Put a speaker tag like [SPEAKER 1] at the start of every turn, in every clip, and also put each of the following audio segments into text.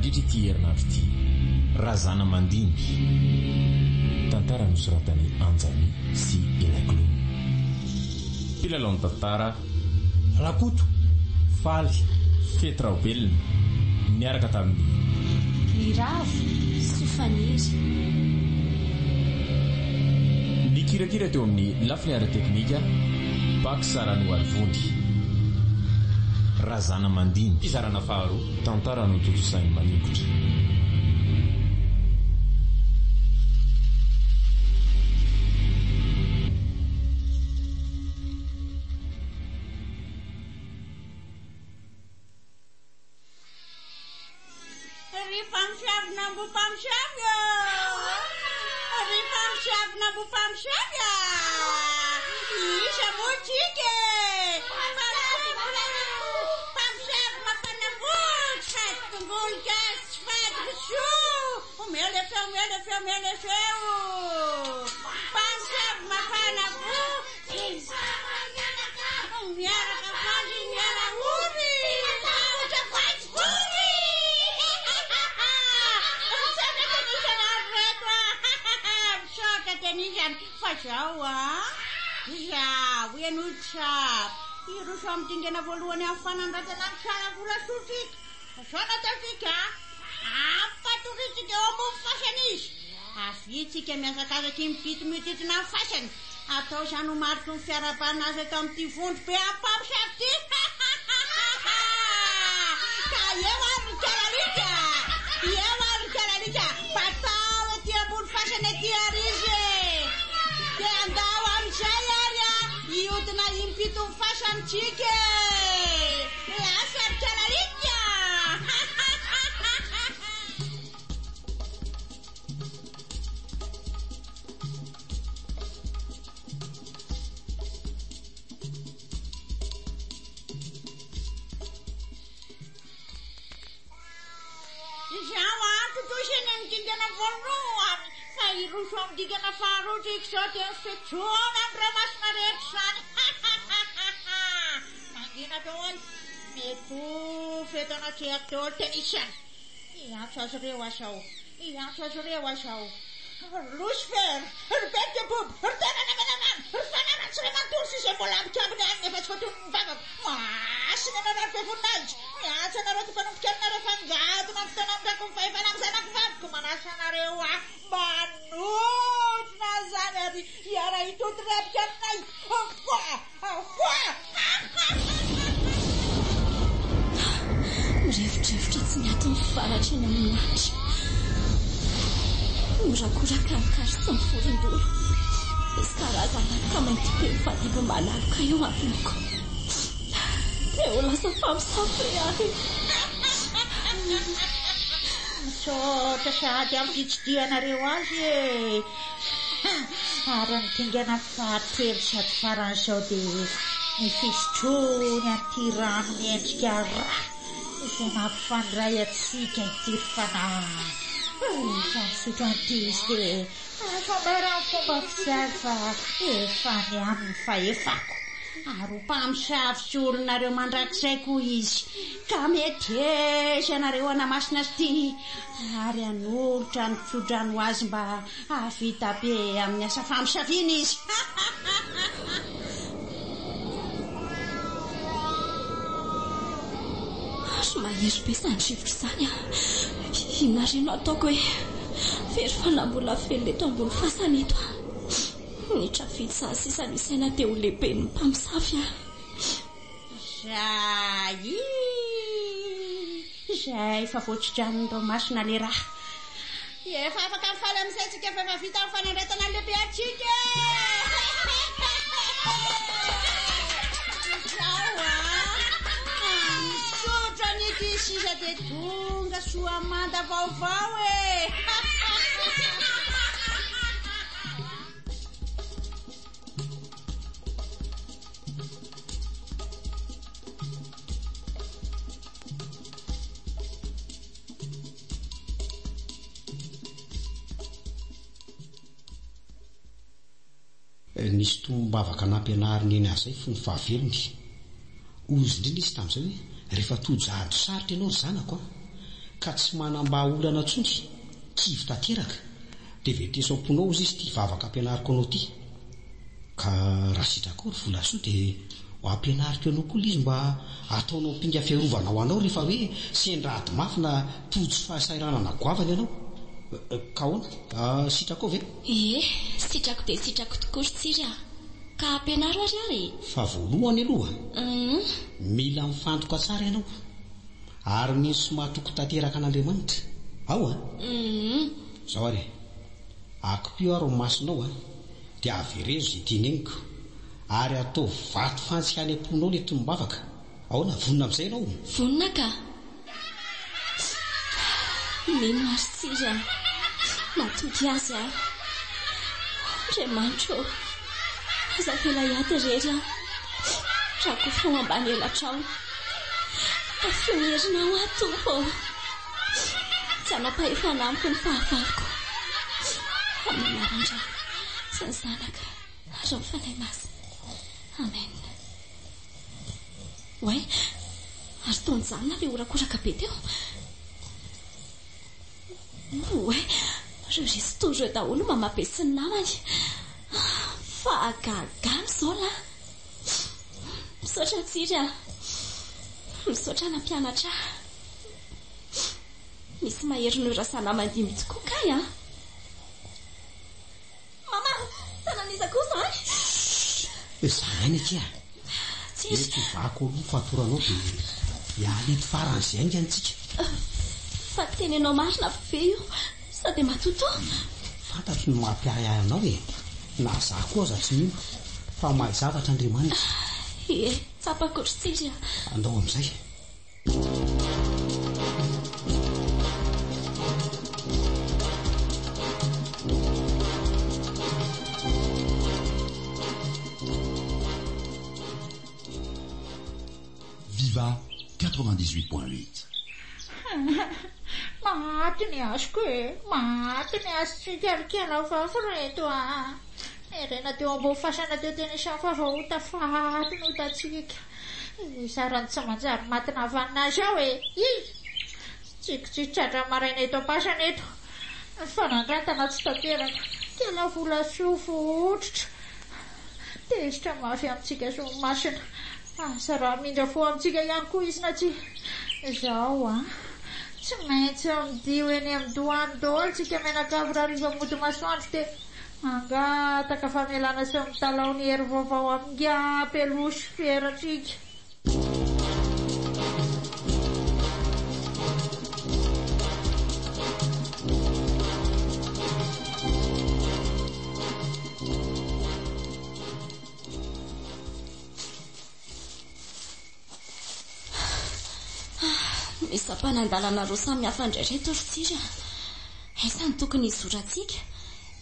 [SPEAKER 1] Mandritra ity herinandro ity, Razanamandimby, tantara nosoratan'i Anjani sy Ilay Clown. Mpilalao ny tantara, Rakoto, Faly, Fety Raobelina, niaraka tamin'i.
[SPEAKER 2] Niravo, Sofaniry.
[SPEAKER 1] Nikirakira teo amin'ny lafiny ara-teknika, Pax Ranoarivony. Razanamandimby. Fizarana faharoa, tantara notontosain'i Maningotra.
[SPEAKER 3] Ry mpamosavy mpamosavy ô! Ry mpamosavy mpamosavy a! Iza moa tsika e? Mpamosavy mampanamboatra sady tongolo gasy tsy fady kisoa! Omeo le feo, omeo le feo, omeo le feo! Mpamosavy mafana fo! Miaraka fandry, miara ory! Matahotra faty vory! Misaotra tenisana ry reto a! Misaotra tenisana fa zao a! Zao ianao tsara! Hiroso amin'ny dingana voalohany amin'ny fanandratana ny saravola soa tsika! Zao no ataontsika a! Ampatorintsika eo ambony fasana izy! Avia tsika mihazakazaka impito mihodidina ny fasana! Atao izany ho mariky ny fiarahabana azy eto amin'ity vondro-be ampamosavy ity! Ka eo ary ry kalalika! Eo ary ry kalalika! Batao ety ambony fasana ety ary izy e! Dia andao amin'izay ary a! Hihodina impito ny fasana tsika e! Lasa ry kalalika! Izao an, tontosa eny amin'ny dingana voalohany fa hiroso amin'ny dingana faharoa tsika izao dia ny fiantsoana an'ireo masina rehetra izany. Mangina daholo, mikofa eto anatrehako daholo tenisany. Hiantso azy ireo aho izao. Hiantso azy ireo aho izao. Ry Losifera, ry Belzeboba, ry tanàna menamana, ry fanahy ratsy iray manontolo sy izay mbola ambikambiny any nefa tsy voatonon'ny vavako. Masina ianareo ry be voninahitra. Miantso anareo ty mpanompo kelinareo fa ngadona ny fotoana hamindrako ny fahefana amin'ny zanako vaviko. Manasa anareo aho mba hanotrona an'izany ary hiara-hitoto rebika aminay. Foa! Foa!
[SPEAKER 2] Mirefodrefotra tsy miato ny varatra eny amin'ny lanitra. Miorakoraka ny kary sy ny vorondolo. Misy karazana aloka mainty be mifandimby malaloka eo amiko. Te ho lasa mpamosavy ve aho e?
[SPEAKER 3] Misaotra sahady amin'ny fitsidihanareo azy e! Ary ny dingana fahatelo sady farany izao dia ny fisotroany an'ity rano miendrika rà izay mampifandray antsika ity ry fanahy. Rehefa misotro an'ity izy dia azo ambara amin'ny fomba ofisialy fa efa any aminy ny fahefako. Ary ho mpamosavy sy olonareo mandrakizay koa izy, ka meteza ianareo hanamasina azy ity ary hanolotra ny tsodrano ho azy mba Hahavita be amin'ny asa famosaviana izy.
[SPEAKER 2] Ary mahery be izany rivotra izany an! Inona re no ataoko e? Very fanahy mbola velona eto ambony fasana eto aho. Minitra vitsy izany sisa no isaina dia ho lehiben'ny mpamosavy aho.
[SPEAKER 3] Zay! Zay fa voatsidranon'ireo masina le raha. Efa afaka mifaly amin'izay tsika fa efa vita ny fanandratana ny lehibe antsika e! Izao a! Misaotra an'ity sisa dia tonga soa manda vaovao e!
[SPEAKER 4] Nisy tombom-bavaka nampianarin'i Neny azy izay fony fahavelony. Hozy indrindra izy tamin'izay hoe, Rehefa tojo ady sarotra ianao ry zanako a! Ka tsy manam-bahaolana intsony, kivy tanteraka, dia venteso am-ponao hozy izy ity vavaka ampianariko anao ity. Ka raha sitrakao ry Volasoa dia ho ampianariko anao koa ilay izy mba hataonao ampinga fiarovana ho anao rehefa hoe sendra ady mafy na tojo fahasahiranana goavana ianao. Ka ahoana? Sitrakao ve?
[SPEAKER 2] Ie, sitrako dia sitrako tokoa ry Tsiry a! Ka ampianaro ary aho e!
[SPEAKER 4] Fa voalohany aloha, mila mifantoka tsara ianao. Ary mino sy matoky tanteraka an'Andriamanitra. Ao an! Zao ary e! Akipio ary ny masonao an, dia averezo izay teneniko. Ary ataovy vato fantsika any am-ponao ilay tonom-bavaka. Ahoana, vonona amin'izay ianao?
[SPEAKER 2] Vonona ka! Mino aho ry Tsiry a! Matoky Azy aho. Andriamanitra ô! Aza avela hiady irery aho. Rakofy ao ambany elatrao. Tafio ny herinao aho, Tompo ô! Tsy hanam-pahefana amiko ny fahavaloko. Amin'ny anaran-dRay sy ny Zanaka ary ny Fanahy Masina. Amen. Oay, ary toa nijanona ilay horakoraka be teo. Oay, ireo resto ireo daholo mamabe sy ny namany. Fahagagana izao lahy. Misaotra Tsiry a. Misaotra nampianatra ahy. Misy mahery noho Razanamandimby tokoa kay an. Mama, tanan'iza koa izany?
[SPEAKER 4] Shh! Izany akia.
[SPEAKER 2] Tsiry.
[SPEAKER 4] Mety ho vaky aloha ny fatoranao dia hiala eto faran'izay haingana tsika.
[SPEAKER 2] Fa tenenao marina ve io sa dia matotoa?
[SPEAKER 4] Fantatro ny mampiahiahy anao e! Na za koa aza tsy mino fa mahay zavatra Andriamanitra.
[SPEAKER 2] Ie, tsapako ry Tsiry a!
[SPEAKER 4] Andao amin'izay.
[SPEAKER 5] Viva 98.8.
[SPEAKER 3] Maty ny azoko e! Maty ny azontsika ry kialavavy ireto a! Niaingaina teo ambony fasana teo teny Isafa vao ho tafaty ny otantsika. Iza ary no tsy manjary maty nahavanona azy ao e! Ih! Tsikitsiky tratra maraina eto am-pasana eto. Ny fanandratana tsy tanteraka. Tena vola soa vohotritra. Tezitra mafy amintsika Soamasina. Asa raha hamindra fo amintsika ihany koa izy na tsia. Izao an! Tsy maintsy midio eny amin'ny doany daholo tsika mianakavy rahariva mody masoandro dia mangataka famelana sy mitalaho ny hery vaovao amin'ingahy Pelosifera-tsika.
[SPEAKER 2] Misy sampanan-dalana roa samy hafa indray ireto ry Tsiry a! Aiza no tokony hizorantsika?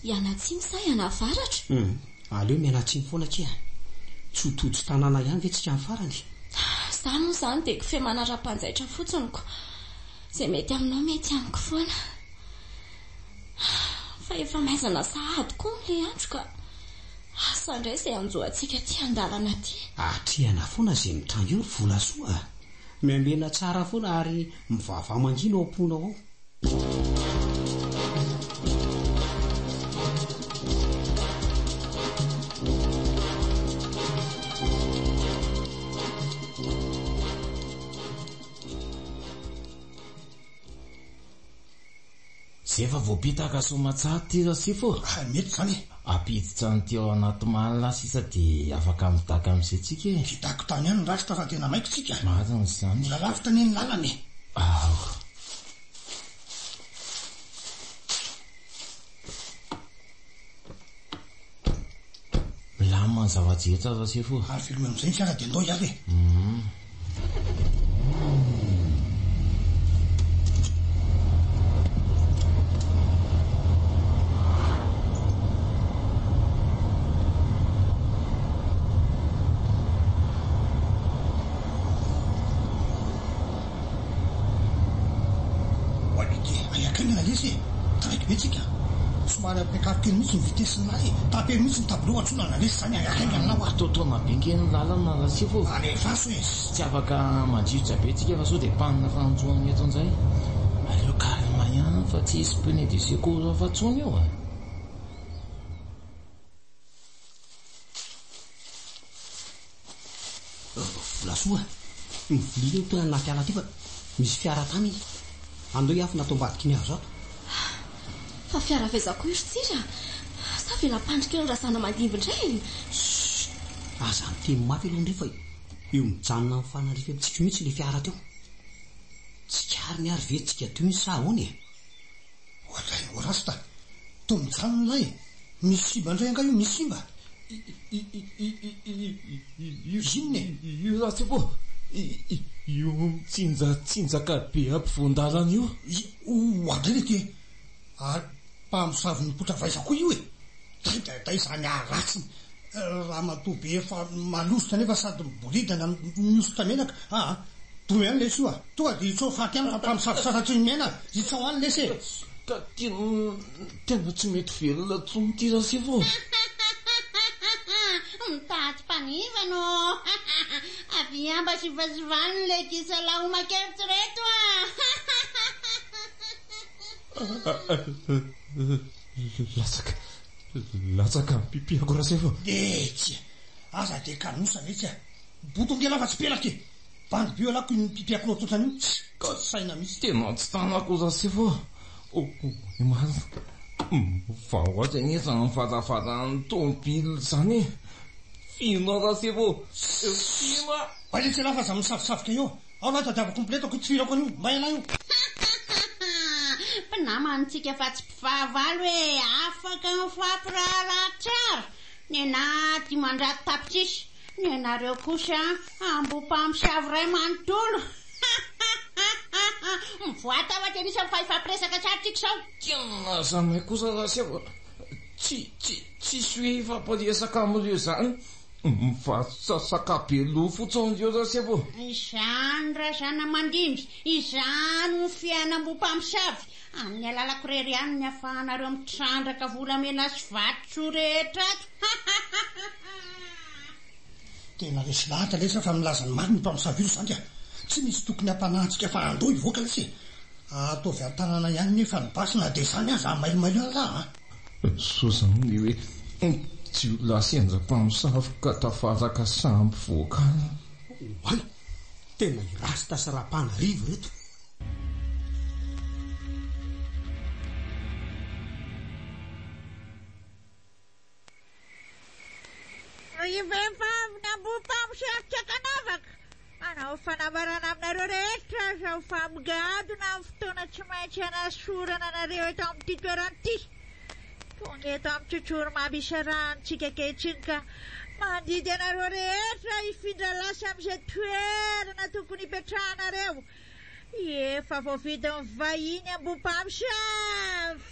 [SPEAKER 2] Hianatsimo sa hianavaratra?
[SPEAKER 4] Hum, aleo mianatsimo foana akia. Tsy ho tojo tanàna ihany ve tsika amin'ny farany?
[SPEAKER 2] Za moa izany dia kofehy manara-panjaitra fotsiny ko. Izay mety aminao mety amiko foana. Fa efa maizina sahady koa ilay andro ka. Asa indray izay hanjo antsika aty an-dalana aty.
[SPEAKER 4] Atrehana foana izay mitranga eo ry Volasoa a! Miambena tsara foana ary mivavaha mangina ao am-ponao ao.
[SPEAKER 1] Zay fa voapetaka soamatsara ty Rasefo ô!
[SPEAKER 6] Hay mety zany e!
[SPEAKER 1] Ampiditra an'ity ao anaty malina sisa dia afaka midaka amin'izay tsika e!
[SPEAKER 6] Vitako tany ihany ny rafitra fa tena maika tsika.
[SPEAKER 1] Marina izany.
[SPEAKER 6] Mbola lavitra anie ny lalana e!
[SPEAKER 1] Ao. Milamina ny zava-drehetra Rasefo ô!
[SPEAKER 6] Ary velomy amin'izay ny fiara dia ndao hiala e!
[SPEAKER 1] Hum.
[SPEAKER 6] Oay, Aiakaingana lesy e! Taraiky be tsika. Somary ampiakaro kely mihitsy ny vitesse ny lahy e! Taper mihitsy ny tableau antsoina na lesy zany aiakaingana lahy hoa.
[SPEAKER 1] Totoana be nge ny lalana Rasefo ô!
[SPEAKER 6] Alefaso e!
[SPEAKER 1] Tsy afaka mandrivotra be tsika fa sao dia mpanina fanantsoana eto njay. peu calme ihany fa tsy hisy pneu de secours hafa intsony io e.
[SPEAKER 4] Volasoa a! Mivilia eo tena anaty ala aty fa misy fiara tany e! Andao hiafina ato ambadiky ny hazo ato.
[SPEAKER 2] Fa fiara avy aiza koa io ry Tsiry a? Sa vela-pandrika eo ny razanamandimby indray e?
[SPEAKER 4] Chut! Aza miteny mafy aloha ndry fa io mijanona mifanandrify amintsika io mihitsy ilay fiara teo. Tsikariny ary ve tsika teo iny sa ahoana e?
[SPEAKER 6] Oadray ô rasta! Toa mijanona lahy e! Misy simba indray angaha io? Misy simba? Inona e?
[SPEAKER 1] Io Rasebo ô! Io mitsinjatsinjaka be ampovoan-dalana io.
[SPEAKER 6] Oadray le ty e! Ary mpamosavy mipoitra avy aiza koa io e? Daidaidai izany haratsiny! Ramatoa be efa malosotra nefa sady miboridana mihosotra menaka aa! Domy any lesy io a! Tonga dia itsao faty any fa mpamosavy sasatry ny miaina a! Itsao any lesy e!
[SPEAKER 1] Ka tena tsy mety velona intsony ity Rasefo ô!
[SPEAKER 3] Mitady mpanivana ô! Avia mba zivazivano le gisa lahomakevitra reto a!
[SPEAKER 1] Latsaka, latsaka ny pipiako Rasefo.
[SPEAKER 6] Etsy! Aza dia kanosa letsy a! Boto ange lahy fa tsy pelaka e! Bandy be eo lako iny pipiako loatra ohatran'io, tsy saina mihitsy.
[SPEAKER 1] Tena tsy tanako Rasefo a! Oay marina, vao aiza anie izany varavaran'ny tômôbila izany e! Fino aho Rasefo, fino aho!
[SPEAKER 6] Oay letsy ialahy fa aza misavosavoka eo! Ao lahy tadiaviko complet-ko hitifirako an'io, mbay ialahy io!
[SPEAKER 3] Mpinamana tsika fa tsy mpifahavalo e! Afaka mifampiraharaha tsara! Nenà 500 tapitrisa, nenareo kosa amboa-mpamosavy iray manontolo! Mivoaha tao aty anisany fa hifampiresaka tsara tsika izao!
[SPEAKER 1] Tena zanay kosa Rasefo a! Tsy, tsy, tsisy hoe hifampiresaka amin'ireo izany! Mivarotra sakabeloha fotsiny ireo Rasefo ô!
[SPEAKER 3] Izany Razanamandimby, izany no fiainam-boa-mpamosavy. Amin'ny alalako irery ihany ny ahafahanareo mitrandraka volamena sy vatosoa rehetra ato.
[SPEAKER 6] Tena resy lahatra lesy aho fa milaza ny marina io mpamosavy io ry zandry a! Tsy misy tokony hampanahintsika fa andao hivoaka lesy e! Ataovy an-tanana ihany nefa ny basy na dia izany aza mailomailo ihany lahy a!
[SPEAKER 1] Soa izany le hoe jiolahy sendra mpamosavy ka tafaraka samby voaka any.
[SPEAKER 4] Oay! Tena i Rasta sy Rapanarivo ireto.
[SPEAKER 3] Ry vehivavy namboa-mpamosavy tsy ankanavaka, manao fanambarana aminareo rehetra izao fa migadona amin'ny fotoana tsy maintsy hanasorana anareo eto amin'ity toerana ity. Tonga eto amin'ny Tsotsoromamy isarahantsika ankehitriny ka mandidy anareo rehetra hifindra lasy amin'izay toerana tokony hipetrahanareo. Efa voavidin'ny vahiny Ambohimpamosavy!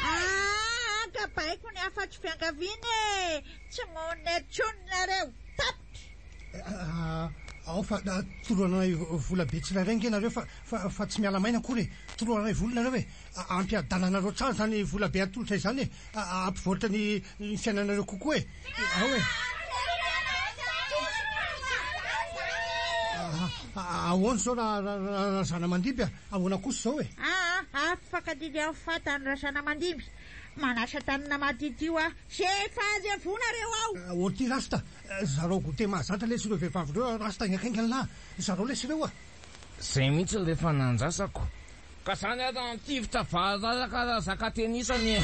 [SPEAKER 3] Aa ka baiko ny hafatro fiangaviana e! Tsy monina eto intsony nareo! Tapitra!
[SPEAKER 6] Ao fa toloranay vola be tsirairay nge nareo fa fa tsy miala maina akory e! Toloranay vola nareo e! Ampiadananareo tsara izany vola be atolotra izany e! Hampivoatra ny fiainanareo kokoa e! Ao e! Ahoana izao Razanamandimby a? Ahoana kosa izao e?
[SPEAKER 3] Aa, afaka didy amin'ny fatany Razanamandimby. Manasa tanana madiodio aho. Ze fahazevonareo ao!
[SPEAKER 6] Ô ty Rasta, zarao goûter mahazatra lesy ireo vehivavy ireo Rasta haingankaingana lahy, zarao lesy ireo a!
[SPEAKER 1] Zay mihitsy le efa nandrasako. Ka zany ary nitifitra variraraka raha zaka tenisany e.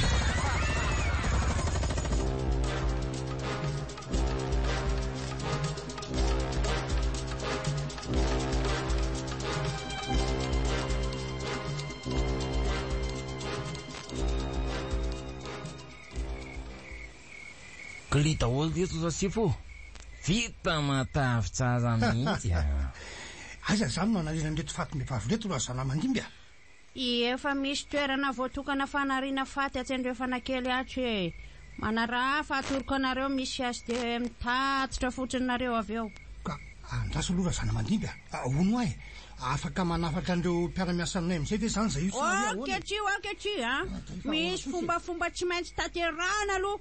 [SPEAKER 1] Kly daholo reto Rasefo ô! Vita matavy tsara mihitsy a!
[SPEAKER 6] Aiza izany no hanariana an'ireto fatim-behivavy ireto Razanamandimby a!
[SPEAKER 3] Efa misy toerana voatokana fanariana faty atsy andrefana kely atsy e! Manaraha fa atoroko anareo misy HDEM mitatitra fotsiny nareo avy eo.
[SPEAKER 6] Ka andraso aloha Razanamandimby a! Hono hoa e! Afaka manafatra an'ireo mpiara-miasa aminay amin'izay ve izany izay io sa hoe ahoana e?
[SPEAKER 3] Ok tsia, ok tsia a! Misy fombafomba tsy maintsy tanterahana aloha.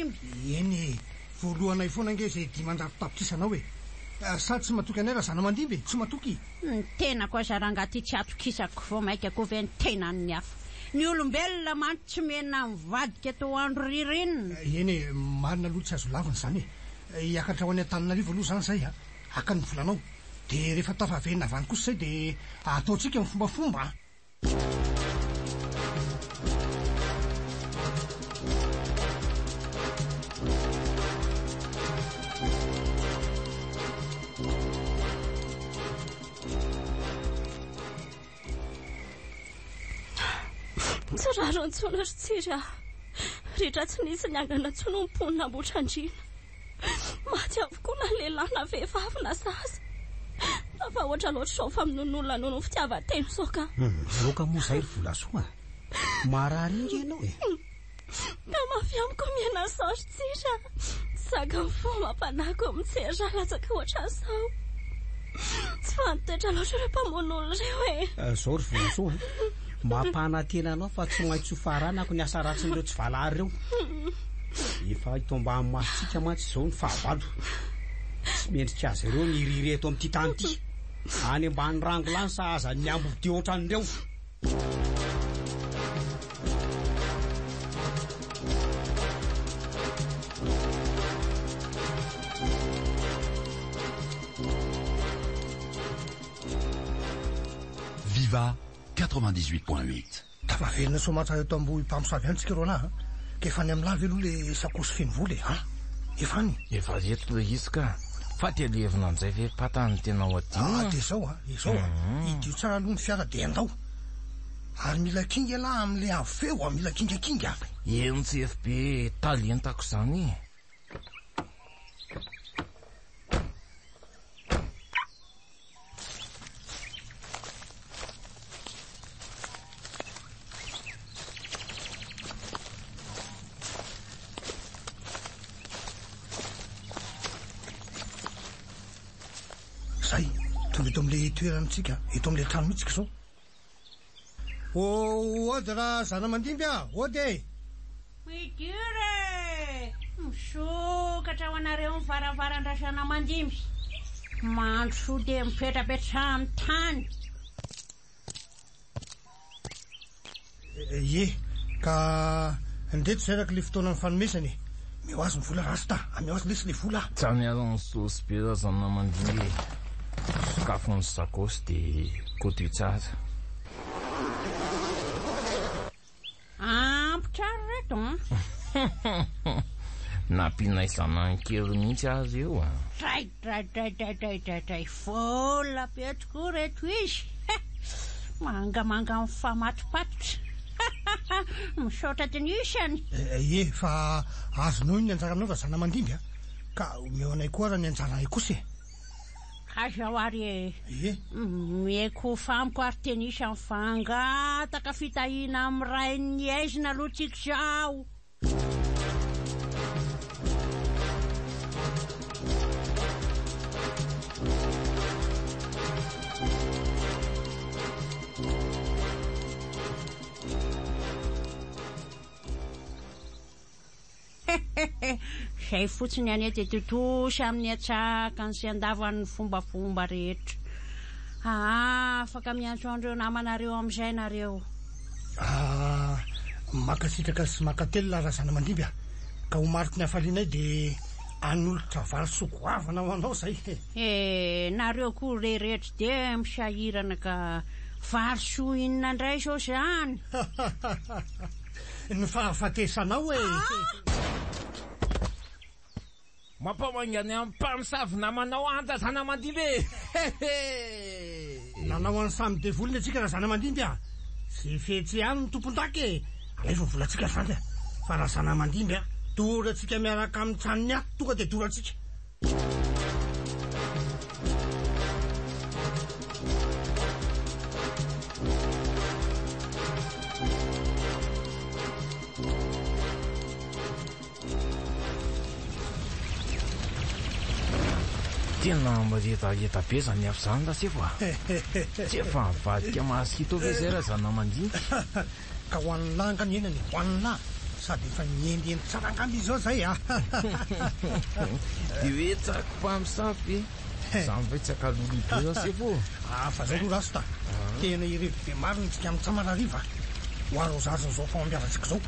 [SPEAKER 7] Razanamandimby.
[SPEAKER 6] Eny e, voalohanay foana ange izay 500 tapitrisanao e. Sa tsy matoky anay Razanamandimby e? Tsy matoky?
[SPEAKER 7] Ny tenako aza rangahy ty tsy atokisako vao maika koa ve ny tenan'ny hafa. Ny olombelona mantsy tsy mena mivadika toa andro ririnina.
[SPEAKER 6] Eny e, marina aloha tsy azo lavina izany e. Hiakatra ho any Antananarivo aloha izany izay a, haka ny volanao. Dia rehefa tafaverina avy any kosa izay dia ataontsika ny fombafomba a.
[SPEAKER 2] Tsy rariny intsony ry Tsiry a! Ritra tsy nisy niangana intsony ny mponina Ambohitrandriana. Maty avokoa na lehilahy na vehivavy na zaza. Tafahoatra loatra izao famonoan'olona noho ny fitiavan-tena izao ka.
[SPEAKER 4] Aoka moa izay ry Volasoa a! Marary inga ianao e!
[SPEAKER 2] Ka mafy amiko miaina an'izao ry Tsiry a! Tsy zakan'ny fo amam-panahiko mijery ra latsaka ohatran'izao. Tsy vanin-toetra loatra ireo mpamono olona ireo e!
[SPEAKER 4] Izao ry Volasoa a! Mampanantena anao fa tsy maintsy ho faranako ny asa ratsin'ireo tsy valahara ireo. Efa eto ambany masontsika mantsy izao ny fahavalo. Tsy mendrika azy ireo ny hiriry eto amin'ity tany ity. Any ambany rangolahy ny sahaza ny ambodia ohatran'ireo.
[SPEAKER 5] Viva 98.8.
[SPEAKER 6] Tafaverina soamantsara eto Ambohipamosavy ihany tsika roalahy a! Ka efa any amin'lah ve aloha le sakosy feno vola e! An! Efa any?
[SPEAKER 1] Efa eto le izy ka! Fa dia levona amin'izay ve pata ny tena ho adino
[SPEAKER 6] a! Ah dia izao a! Izao a! Idio tsara aloha ny fiara dia andao! Ary mila kinga ialahy amin'le avo feo a! Mila kingakinga!
[SPEAKER 1] Eny tsefy be talentako izany e!
[SPEAKER 6] Zay, tonga eto amin'ilay toerana tsika, eto amin'ilay trano mihitsy tsika izao. Ody ra zanamandimby a! Ody e!
[SPEAKER 7] Midira e! Misokatra ho anareo ny varavaran-dRazanamandimby. Mandrosoa dia mipetrapetraha amin'ny tany.
[SPEAKER 6] Ie, ka ndreto zay araka le fotoana nifanomezana e! Omeo azy ny vola rasta a! Ameo azy lesy le vola a!
[SPEAKER 1] Tsy miala ny saosy be Razanamandimby e! Sokafo ny sakaosy dia kodio tsara.
[SPEAKER 7] Ampy tsara reto an!
[SPEAKER 1] Nampianay zanany kely mihitsy aza io an!
[SPEAKER 7] Dray dray dray dray dray dray dray vola be tokoa reto izy! Mangamanga mifamatopatotra! Misaotra Denisany!
[SPEAKER 6] Ie, fa azonao iny ny anjaranao Razanamandimby a! Ka omeo anay koa ara ny anjaranay kosa e!
[SPEAKER 7] Ka zao ary e!
[SPEAKER 6] Ie.
[SPEAKER 7] Miekofa amiko ary tenisany fa hangataka fitahiana amin'ny rain'ny aizina aloha tsika izao. Izay fotsiny anie dia tontosa amin'ny antsakany sy andavany ny fombafomba rehetra. Afaka miantso an'ireo namanareo amin'izay nareo.
[SPEAKER 6] Ah, mankasitraka sy mankatelina Razanamandimby a! Ka ho mariky ny hafalianay dia hanolotra valisoa goavana ho anao izay e!
[SPEAKER 7] Eh, nareo koa re rehetra dia misahirana ka valisoa inona indray izao izany?
[SPEAKER 6] Ny fahafatesanao e!
[SPEAKER 1] Mampamangy any amin'ny mpamosavy namanao Anja Zanamandimby e!
[SPEAKER 6] Nanao an'ny samy devoly ny antsika Razanamandimby a! Ze fetsy ihany no tompon-daka e! Alaivo ny volantsika ry zandry a! Fa Razanamandimby a! Dorantsika miaraka amin'ny tranony ato tonga dia dorantsika!
[SPEAKER 1] Tena miredareda be zany afo zany Rasefo a! Tsy efa nivadika masikito ve zay Razanamandimby?
[SPEAKER 6] Ka ho an'ny lahy nga ny henany e, ho an'ny lahy! Sady efa niendiendy tsara angamba izy zao zay a!
[SPEAKER 1] Dia hoe tsako mpamosavy ve? Zany ve tsy akaloloha be Rasefo ô?
[SPEAKER 6] Ah, fa zao aloha Rasta a! Tena ireto be marina isika mitsam harariva a! Ho arôzaziny zao fahombiazantsika zao,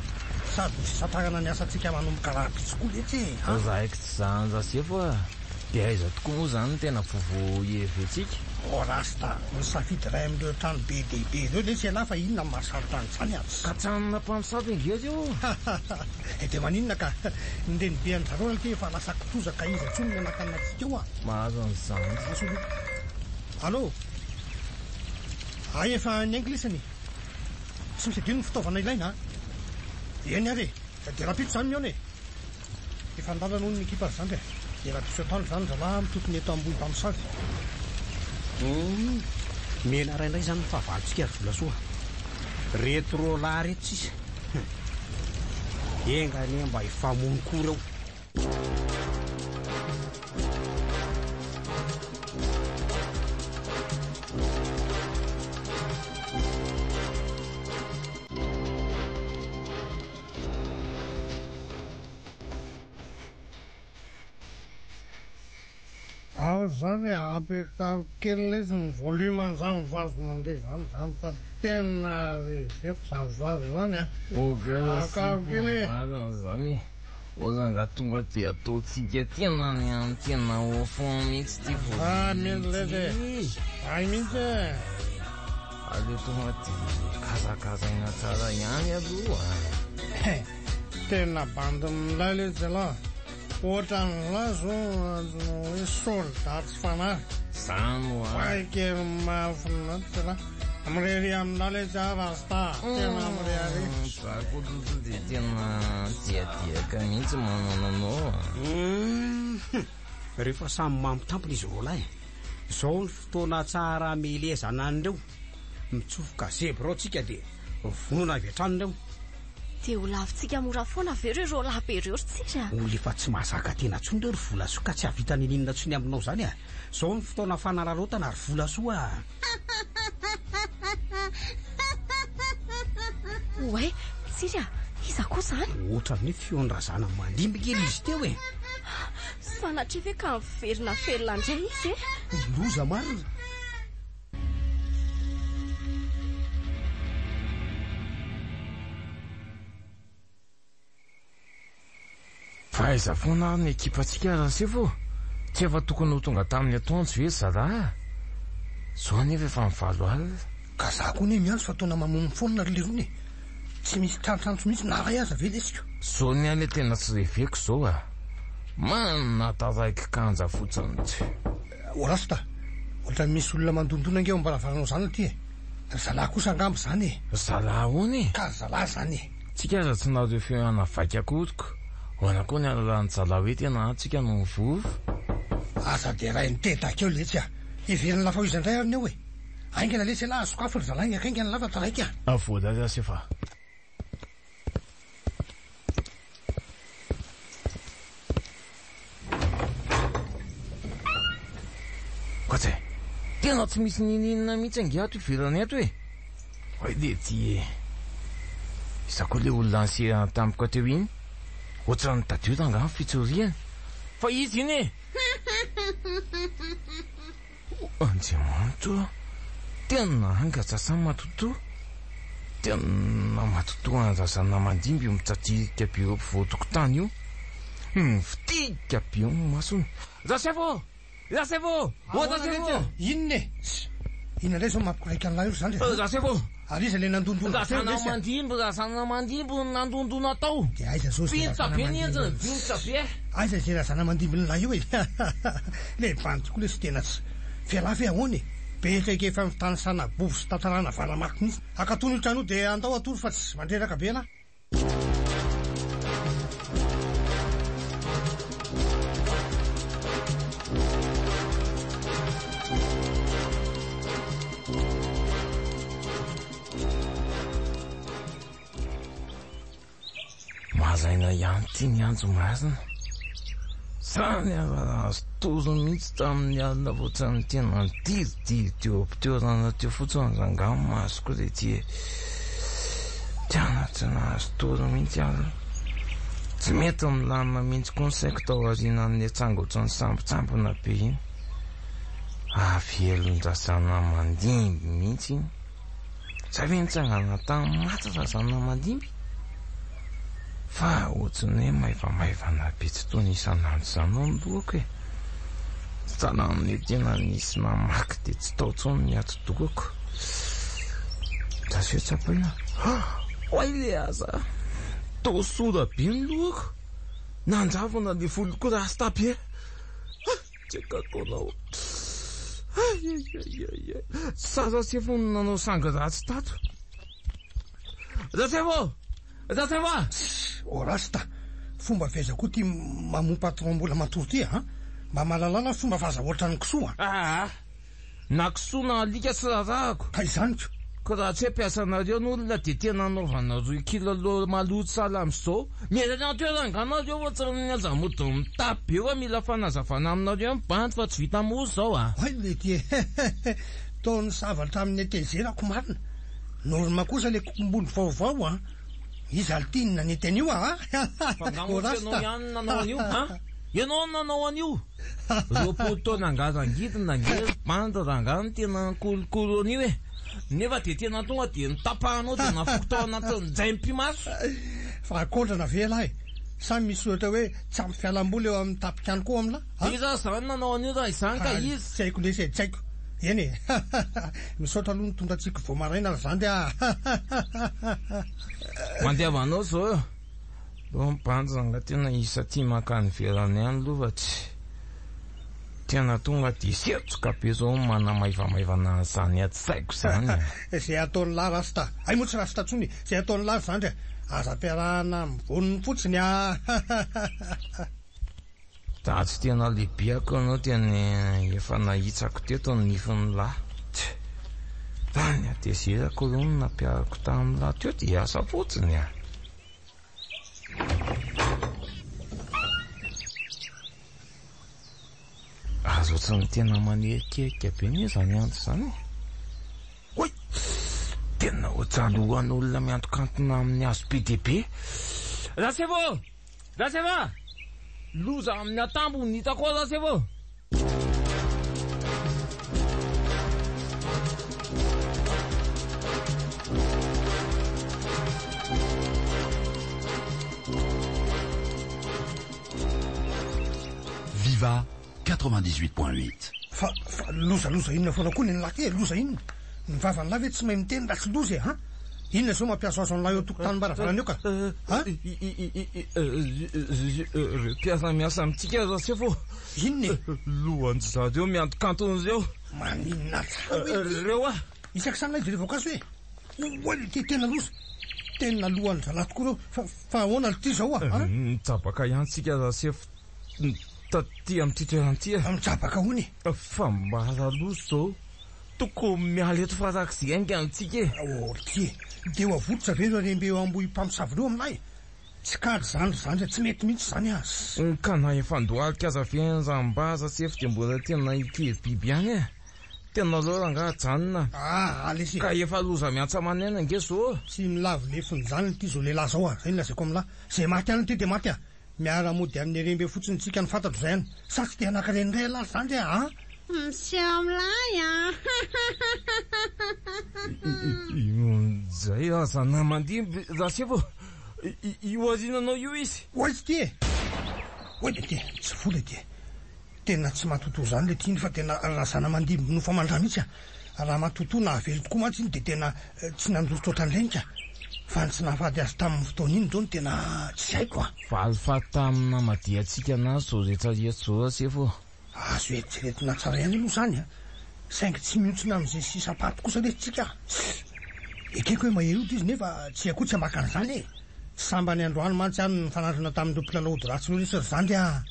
[SPEAKER 6] sady ho fisantarana ny asantsika manomboka rahampitso koa letsy e! A!
[SPEAKER 1] Zaiko tsy zany Rasefo a! Dia aiza tokoa moa zany no tena vaovao hiheventsika?
[SPEAKER 6] Oh Rasta, misafidy iray amin'ireo trano be dia be ireo letsy ialahy fa inona no mahasarotra an'izany a!
[SPEAKER 1] Ka tranona mpamosavy ange ireo!
[SPEAKER 6] Eh dia maninona ka! Ny renibe an-dry zareo ity efa lasa kitoza ka iza intsony no hanakana antsika eo a!
[SPEAKER 1] Mahazo an'izany.
[SPEAKER 6] Andraso aloha. Allô? Hay efa niainga lisany e! Tsy misy adino ny fitaovana ilaina a! Eny ary e! Dia rahampitso izany mihaona e! Efa an-dalana hono ny ekipa ry zandry a! Dia rahampitso atoandro izany zalahy mitotona eto Ambohibamosavy.
[SPEAKER 4] Humm! Mianara indray izany ny fahavalontsika ry Volasoa. Reto roalahy reto sisa. Hum! Enga anie mba hifamono koa ireo.
[SPEAKER 8] Ao zany e, apetraho kely lesy ny volume an'izany vazo mandeha zany zany fa tena reveko zany vazo zany a.
[SPEAKER 1] Ok
[SPEAKER 8] Akaro kely e.
[SPEAKER 1] Marina zany e. Ô rangaha tonga dia ataontsika tena ny an'ny tena au fond mihitsy ity
[SPEAKER 8] Ah
[SPEAKER 1] volume
[SPEAKER 8] mino lesy e.
[SPEAKER 1] ity.
[SPEAKER 8] Hay mihitsy e.
[SPEAKER 1] Aleo tonga dia kazakazaina tsara ihany aloha.
[SPEAKER 8] He, tena bandy milay letsy ialahy. Ohatran'lah zao azonao hoe soldat tsy fanahy.
[SPEAKER 1] Zany hoa.
[SPEAKER 8] Hay kely mahafinaritra ialahy. Mirehareha amin'lah letsy aho rasta a. Tena mirehareha.
[SPEAKER 1] Za koa aloha dia tena diadiaka mihitsy manana anao a.
[SPEAKER 4] Hum, rehefa samy mampitampina izy roalahy, izao ny fotoana tsara hamelezana an'ireo. Mitsofoka zebra ao tsika dia vonona avy hatrany ireo.
[SPEAKER 2] Dia ho lavintsika mora foana ve ireo roalahy be ireo ry Tsiry a?
[SPEAKER 4] Olona efa tsy mahazaka tena intsony ireo ry Volasoa ka tsy hahavita ninininona intsony aminao izany a! Izao ny fotoana fanararaotana ry Volasoa a!
[SPEAKER 2] Oay, Tsiry a! Iza koa izany?
[SPEAKER 4] Ohatran'ny hoe feon'ny razana mandimby nge ilay izy teo e!
[SPEAKER 2] Sanatria ve ka miverina velona indray izy e?
[SPEAKER 4] Loza marina!
[SPEAKER 1] Fa aiza foana ary ny ekipantsika Rasefo ô? Tsy efa tokony ho tonga tamin'ny atoandro ve ry zalahy a? Zao anefa efa ny valo alina.
[SPEAKER 6] Ka za koa anie miantso fa toa namamono foana ry lerony e! Tsy misy trantranto mihitsy na ray aza ve lesiko?
[SPEAKER 1] Zao ny ahy le tena tsy reveko zao a! Manana taraiky kanja fotsiny tsy.
[SPEAKER 6] O rasta, ohatran'ny misy olona mandondona ange eo am-baravaranao zany aty e! Ry zalahy kosa angamba izany e!
[SPEAKER 1] Ry zalahy ahoana e?
[SPEAKER 6] Ka ry zalahy izany e!
[SPEAKER 1] Tsika aza tsy nahazo feo ana vaika akoriko. Ahoana koa ny halalan'ny zalahy hoe tena ato tsika no mivory?
[SPEAKER 6] Aza derain'ny tetaka eo letsy a! Heverin'ny lafa ho iza indray ary ny eo e! Haingana letsy ialahy, sokafy ry zalahy haingana lafa taraiky a!
[SPEAKER 1] Avoada ry Asefa. Koatsy e! Tena tsy misy ninininona mihitsy ange ato ivelany ato e! Oay dia ty e! Iza koa ilay olona niserana tampoka teo iny? Ohatran'ny tadio rangaha ny fitsoriany. Fa iza iny e? O Andriamanitra ô! Tena angatra sa matotoa? Tena matotoa an-dRazanamandimby io mitsadirika be eo ampovoan-tokotany io. Mivitika be eo ny masony. Rasefo ô! Rasefo ô! Ô Rasefo ô!
[SPEAKER 6] Inona e? Tss! Inona indray izao mampikoraika an'ilay io ry zandry a?
[SPEAKER 1] Rasefo ô!
[SPEAKER 6] Ary iza ilay nandondona teo lesy a?
[SPEAKER 1] Razanamandimby, Razanamandimby no nandondona tao.
[SPEAKER 6] Dia aiza izao izay
[SPEAKER 1] Vinitra be ny endriny,
[SPEAKER 6] Razanamandimby?
[SPEAKER 1] vinitra be.
[SPEAKER 6] Aiza izay Razanamandimbin'ilay io e? Ilay bandy koa lesy tena tsy. F'ialahy ve ahoana e? Betsaka efa ny fitanisana bovo sy tantarana valamaky mihitsy. Akatony io trano io dia andao hatory fa tsy mandreraka be ialahy.
[SPEAKER 1] Maraina ihany ity ny andro marina. Izany aza nahazo tory mihitsy tamin'ny alina vao tsy ny tena nidiridiry teo am-pitoerana teo fotsiny rangahy ny masoko re ty e. Tena tsy nahazo tory mihitsy aho. Tsy mety milamina mihitsy koa ny saiko tao aorianan'ilay tranga ohatran'ny sambotsambona be iny. Avy helon-dRazanamandimby mihitsy iny. Zay ve nitsangana tamin'ny maty Razanamandimby? Fa ohatran'ny hoe maivamaivana be tsy toy ny isan'andro izany hono ny lohako e. Sahala amin'ny hoe tena nisy namaky dia tsy tao intsony ny atidohako. Andraso hoe tsapaina. Oay le aza! Toa sola be ny lohako. Nanjavona le voloko rasta be. Tsy haiko ataonao. Ay ay ay ay ay. Zaza sefo no nanao sangy ratsy tato. Zasefo! Zasefo ah!
[SPEAKER 6] Oh rasta, fomba avy aiza koa ty mamoa patron mbola matory ty a? Mba mahalalala fomba fa aza ohatran'ny kisoa a!
[SPEAKER 1] Aa! Na kisoa na alika tsy rarahako.
[SPEAKER 6] Ka izany ko.
[SPEAKER 1] Ka raha tsy hoe mpiasanareo ny olona dia tena anaovanareo kilalao maloto sahala amin'izao. Miala any an-toerana angaha nareo fa tsy ny aza mody mitapy be fa mila fanazavana aminareo ny bandy fa tsy vita mora izao a.
[SPEAKER 6] Hay lety e! Toa nisava hatramin'ny hatezerako marina. Norme kosa le kokombolo vaovao a! Iza lty no nanety an'io a!
[SPEAKER 1] Fa angaha moa tsy ianao ihany no nanao an'io a? Ianao no nanao an'io? 20 taona angazangidina ange ry bandy rangahy no tena nikolokolo an'io e! Nefa dia tena tonga dia notapahanao dia nafoko tao anatin'ny jaim-pimaso.
[SPEAKER 6] Fa ankoatrana ve ialahy e? Sa misy soratra hoe tsy ampy fialamboly eo amin'ny tapik'any koa amin'lah a?
[SPEAKER 1] Iza ary izany nanao an'io raha izany ka iza?
[SPEAKER 6] Tsy haiko lesy e, tsy haiko. Eny e! Misaotra aloha nitondra tsiky vao maraina ry zandry a!
[SPEAKER 1] Mandeha manao izao eo. Reo mibanjina nga tena isa tia mankany ivelany any aloha fa tsy tena tonga dia setroka be zao ny manamaivamaivana an'izany ady saiko izany
[SPEAKER 6] e. Izay ataon'lah rasta, hay moa tsy rasta intsony e, izay ataon'lah ry zandry a, aza ampiarahana amin'ny voniny fotsiny a.
[SPEAKER 1] Za tsy tena lehibeako ianao tena efa nahitsako teto ny nifin'ny lahy. Tch! Raha ny hatezerako aloha no nampiarako tamin'ny lahy teo dia asa fotsiny a! Aza ohatran'ny tena manerikerika be anie izany andro izany e! Oay! Tena ohatran'ny lohan'olona miantokantona amin'ny hazo be dia be. Rasefo! Rasefo! Loza amin'ny atambo no hitako ao Rasefo!
[SPEAKER 5] Viva 98.8.
[SPEAKER 6] Fa fa loza loza inona foana koa nen'lah ty e, loza inona? Ny vavan'lah ve tsy mahay miteny raha tsy loza e, an? Inona izao mampihazohazo an'lah eo an-tokotanim-baravarana eo ka? An?
[SPEAKER 1] Ireo mpiasa miasa amintsika aza sefo ô!
[SPEAKER 6] Inona e?
[SPEAKER 1] Lohan-dry zareo miantokantona ireo.
[SPEAKER 6] Maninona tsara hoe ity?
[SPEAKER 1] Ireo ah!
[SPEAKER 6] Isaky samy ilay jereo voankazo e! Oay ity tena loza! Tena lohan-dry zalahy tokoa ireo, fa fa ahoana ity izao a? An?
[SPEAKER 1] Nijabaka ihany tsika rasefo taty amin'ity toerana ity e!
[SPEAKER 6] Mijabaka ahoana e?
[SPEAKER 1] Fa mbara loza izao, tokony miala eto farak'izay haingana tsika e!
[SPEAKER 6] Oh ity e! Dia ho avototra ve ireo harem-be eo Ambohipamosavy ireo amin'lahy e? Tsy kajy izany ry zandry a! Tsy mety mihitsy izany a!
[SPEAKER 1] Ka na efa andohalika aza ve ny rambaza sefo dia mbola tena hikivy biby ihany e! Tena aleo rangaha ajanona.
[SPEAKER 6] Ah, lesy e!
[SPEAKER 1] Ka efa loza miantsa aman'aina ange zao.
[SPEAKER 6] Tsy milavo lefona izany ity zao lehilahy zao a! Zay no lazaiko amin'lah. Zay maty any ity dia maty a! Miara mody amin'ny harembe fotsiny tsika no fantatro zay any. Sa tsy te hanankarena indray ialahy ry zandry a! An!
[SPEAKER 7] Miseho milay a!
[SPEAKER 1] Zay aza namandimby Rasefo. Io aoriananao io izy.
[SPEAKER 6] Oay ity e! Oay ity e! Tsy vola ity e! Tena tsy matotoa izany le tiany fa tena Razanamandimby nofo aman-dra mihitsy a! Raha matotoa nahavelo tokoa mantsy iny dia tena tsy nandositra ohatran'ireny ka! Fa ny tsy nahafaty azy tamin'ny fotoana iny izao no tena tsy haiko a!
[SPEAKER 1] Valifaty tamin'ny namadihantsika anazy izao rehetra rehetra izao Rasefo ô!
[SPEAKER 6] Azo eritreretina tsara ihany aloha izany a! Saingy tsy mihontsina amin'izay sisam-paty kosa lesy tsika a! Ekeko hoe mahery ody izy nefa tsy hay koa tsy hambaka an'izany e! Tsy sambany androany mantsy aho no nifanandrina tamin'ireo mpilalao ody ratsy ireo lesy ry zandry a!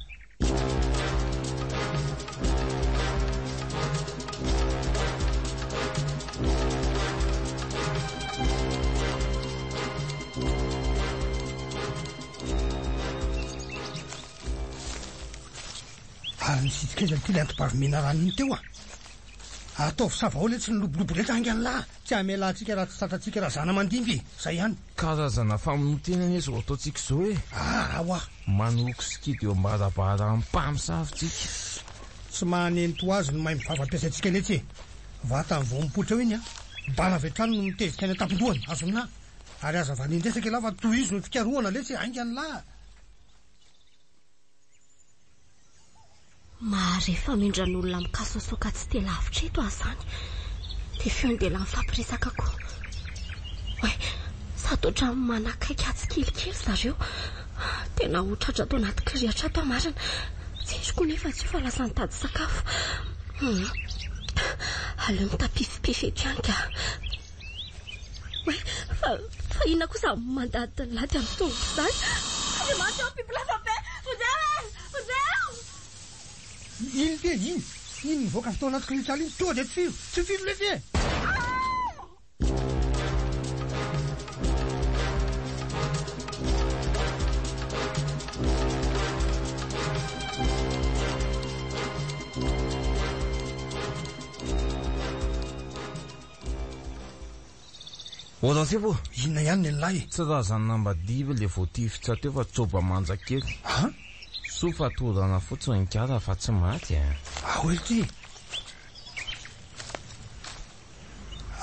[SPEAKER 6] Ary nisitrika aiza ity ilay anti-bavy menarana iny teo a? Ataovy savahao letsy ny lobolobo rehetra haingana lahy, tsy hamela antsika raha tsy tratrantsika Razanamandimby e! Zay ihany.
[SPEAKER 1] Karazana famonoan-tena anie izao ataontsika izao e!
[SPEAKER 6] Ah oa!
[SPEAKER 1] Manoko sikidy eo am-barabaran'ny mpamosavy tsika.
[SPEAKER 6] Tsy mahanento azy ny maimbo vava ampiasaintsika letsy e! Vatany vao mipoitra eo iny an! Bala avy hatrany no mitezika any an-tampon-dohany, azon'lah! Ary aza valian-dresaka elah fa tohizo ny fikarohana letsy e! Haingana lah!
[SPEAKER 2] Mahare famindran'olona mikasoasoaka tsy dia lavitra eto aho izany. Dia feon-dehilahy mifampiresaka koa. Oay, sady ohatran'ny manakaiky ahy tsikelikely zareo. Tena ho tratra ato anaty kirihitra ato aho marina. Tsy endriko nefa tsy io fa lasa nitady sakafo. Hum. Aleo mitapifipify eto ihany ka. Oay, fa, fa inona kosa mandadilady amin'ny tongotro izany? Andriamanitra ô, bibilava be! Vonjeo e! Vonjeo!
[SPEAKER 6] Iny ve iny? Iny nivoaka avy tao anaty kirihitra iny, tonga dia tsiro! Tsifiro lesy e!
[SPEAKER 1] Ô Rasefo ô!
[SPEAKER 6] Inona ihany nen'lahy e?
[SPEAKER 1] Tsy razana ambadivy le voatifitra teo fa joba manja kely.
[SPEAKER 6] An?
[SPEAKER 1] Soa fa torana fotsiny ny kara fa tsy maty a!
[SPEAKER 6] Ao ity!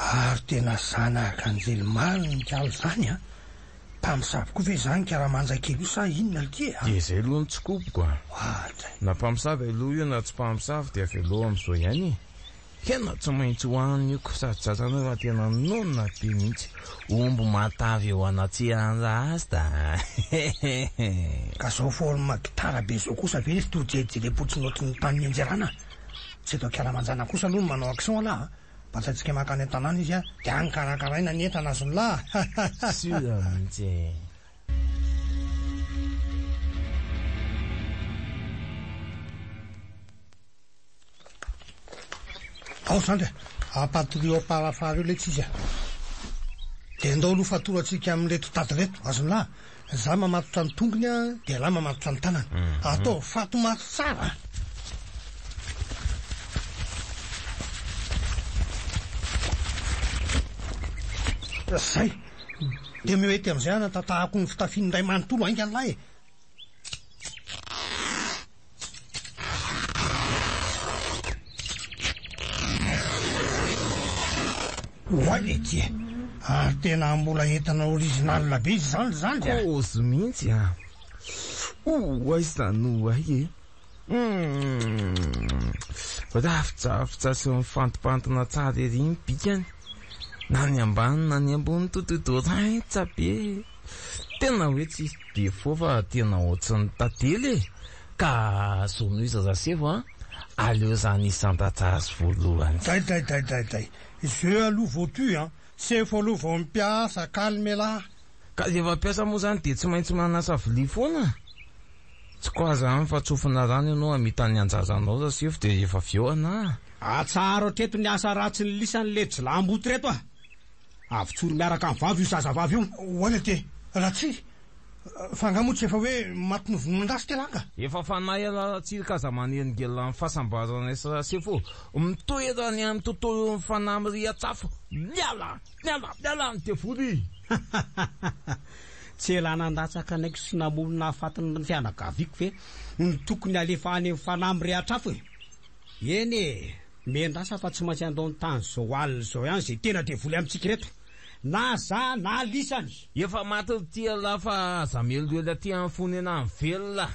[SPEAKER 6] Ary tena zanak'anjely marina ny kalo zany an! Mpamosavy koa ve izany karamanja kely io sa inona lty e?
[SPEAKER 1] Dia izay aloha no tsy koboko a!
[SPEAKER 6] Oadray!
[SPEAKER 1] Na mpamosavy aloha io na tsy mpamosavy dia avelao amin'izao ihany e! Hena tsy maintsy hohanina io ko sady tratranao fa tena nonina be mihitsy. Omby matavy eo anatrehan'i Rasta a!
[SPEAKER 6] Ka zao forme gitara be zao kosa ve izy toa jerijerem-potsiny ohatry ny tany nianjerana? Tsy eto an-kalamanjana kosa aloha no manao action alah a! Bantaintsika mankany an-tanàna izy a, dia any karakaraina ny entana azon'lah a!
[SPEAKER 1] Sûr mihitsy e!
[SPEAKER 6] Ao zandry a! Ampatorio am-parafara eo letsy izy a! Dia ndao aloha fatorantsika amin'ireto tady ireto, azon'lah? Za mamatotra ny tongony a, dia ialahy mamatotra ny tanany. Ataovy fatomato tsara a! Zay! Dia omeo hety amin'izay hanatatahako ny fitafiany iray manontolo haingana lahy e! Oay ety e! Ary tena mbola entana original be izy izany ry zandry a!
[SPEAKER 1] Kôzy mihitsy a! Oay izany oay e! Humm! Rafidrafitra sy mifantimpantina tsara ery ny bikany, na ny ambany na ny ambony tototo raitra be e! Tena hoe tsisy défaut fa tena ohatran'ny tantely e! Ka zonoiza Rasefo a! Aleo zany hisandratra azy voalohany.
[SPEAKER 6] Dray dray dray dray dray. Jeu aloha vao tu an! Sefo aloha vao mpiasa, calme elah.
[SPEAKER 1] Ka rehefa mpiasa moa zany dia tsy maintsy manasa vilia foana? Tsy quoi zany fa tsofina rano ianao hamita ny anjaranao Rasefo dia rehefa avy eo anah.
[SPEAKER 4] Atsaharo hatreto ny asa ratsin'ny lisany le jilamboto reto a! Avotsory miaraka amin'ny vavy io zazavavy io.
[SPEAKER 6] Hoana ity Ratsiry? Fa angaha moa tsy efa hoe maty novonoin-dasy ity lahy ka?
[SPEAKER 1] Efa fanahy ialahy Ratsiry ka aza manelingelina ny fahasambaranay sy Rasefo ô! Mitoetra any amin'ny tontolon'ny fanahy miriatsafo! Miala! Miala! Miala ny devoly!
[SPEAKER 4] Tsy ela nandatsaka anaiky sy namono nahafaty ny fianakaviako ve no tokony halefa any amin'ny fanahy mirehatr'afo e? Eny e! Miandrasa fa tsy maintsy handao ny tany izao alina izao ihany izay tena devoly amintsika ireto, na za na lisany!
[SPEAKER 1] Efa maty ry tia lah fa aza mieloelo aty amin'ny fonenan'ny velona,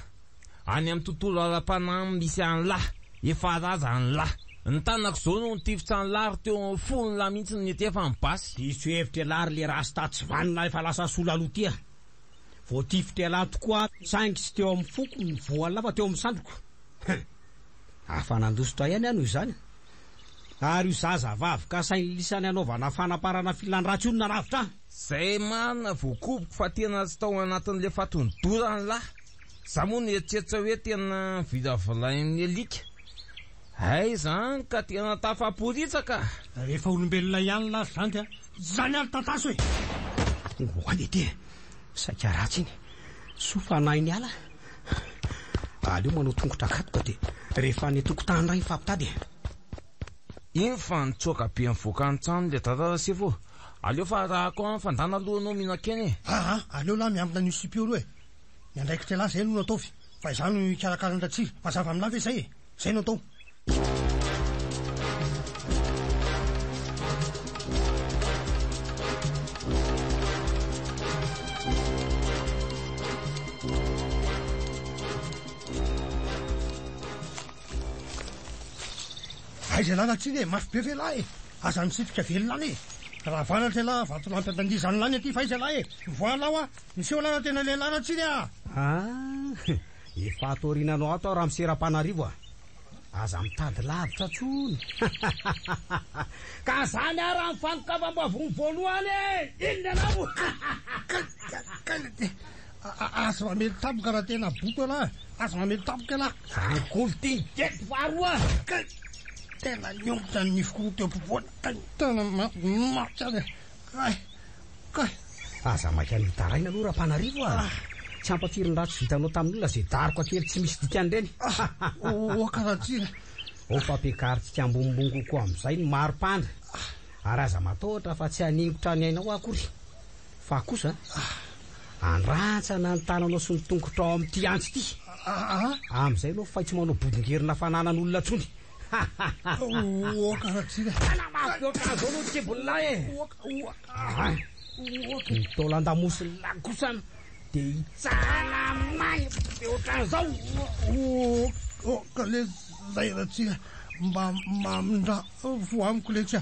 [SPEAKER 1] any amin'ny tontolo ara-panahy misy an'lah, efa razan'lah. Ny tanako izao no nitifitra an'lah ary teo amin'ny fon'lah mihitsy no niantefa ny basy.
[SPEAKER 4] Diso hevitra ialahy ry le rasta tsy vanona efa lasa sola aloha ty a! Voatifitra ialahy tokoa saingy tsy teo amin'ny foko ny voan'lah fa teo amin'ny sandriko. Hein! Afa-nandositra ihany aho noho izany. Ary io zazavavy kasain'i lisany hanaovana fanaparana filan-dratsy io no nanavotra ahy.
[SPEAKER 1] Zay marina voakoboko fa tena tsy tao anatin'le fatin-dorany lahy. Za moa nieritreritra hoe tena vilavilain'ny alika. Hay zany ka tena tafaporitsaka.
[SPEAKER 6] Rehefa olombelona ihany lahy zandry a! Zany ary tataso e!
[SPEAKER 4] Oay ety e! Saika ratsy iny. Soa fa nahay niala. Aleo manao tongotra an-katoka dia rehefa any an-tokotany indray mifampitady e.
[SPEAKER 1] Iny fa nitsoaka be nivoaka ny trano ilay dada Rasefo ô. Aleo fa arahako any fa ndana aloha ianao mihinan-kena e.
[SPEAKER 6] Aa, aleo lahy miambina an'io sipa io aloha e. Ny andraikitr'ialahy izay aloha no ataovy fa izaho no hikarakara an-dRatsiry. Mazava amin'lahy ve izay e? Izay no atao. Aiza ialahy Ratsily e, mafy be ve lahy e? Aza misitrika velona any e! Raha avaratra ialahy, vatolampy ampandihizana lany aty fa aiza ialahy e? Mivoaha lahy hoa! Miseho lahy raha tena lehilahy Ratsily a!
[SPEAKER 4] Ah! Efa ato aoriananao ato aho ramose Rampanarivo a! Aza mitady lavitra tsony! Ka zany ary ny fanokafam-bavony voalohany e! Inona ianao?
[SPEAKER 6] Kay! Aza mamely tampoka raha tena boto ialahy! Aza mamely tampoka ialahy!
[SPEAKER 4] Zany kolo ty ny gety faharoa!
[SPEAKER 6] Kay! Tena niongotra ny nifiko teo am-povoana! Kay! Tena mafy tsara e! Kay! Kay!
[SPEAKER 4] Aza maika ny hitaraina aloha Rampanarivo a! Tsy ampafiry ny ratsy vitanao tamin'olona izay daroka kely tsy misy dikany ireny.
[SPEAKER 6] Oka Ratsira!
[SPEAKER 4] Ao fa ampiakarintsika ambonimbony kokoa amin'izay ny maripana. Ary aza matahotra fa tsy haningotra ny ainao aho akory. Fa kosa, andrantsana ny tananao sy ny tongotrao amin'ity antsy ity. Amin'izay ianao fay tsy manao bodongerina fananan'olona intsony.
[SPEAKER 6] Oka Ratsira!
[SPEAKER 4] Tana mafy be ohatran'izao aloha ny kibon'lahy e!
[SPEAKER 6] Oka, oka, oka.
[SPEAKER 4] Ny taolan-damosin'lahy kosa dia hitsahana may be ohatran'izao.
[SPEAKER 6] Oka lesy zay Ratsira, mba mamindrà fo amiko lesy a,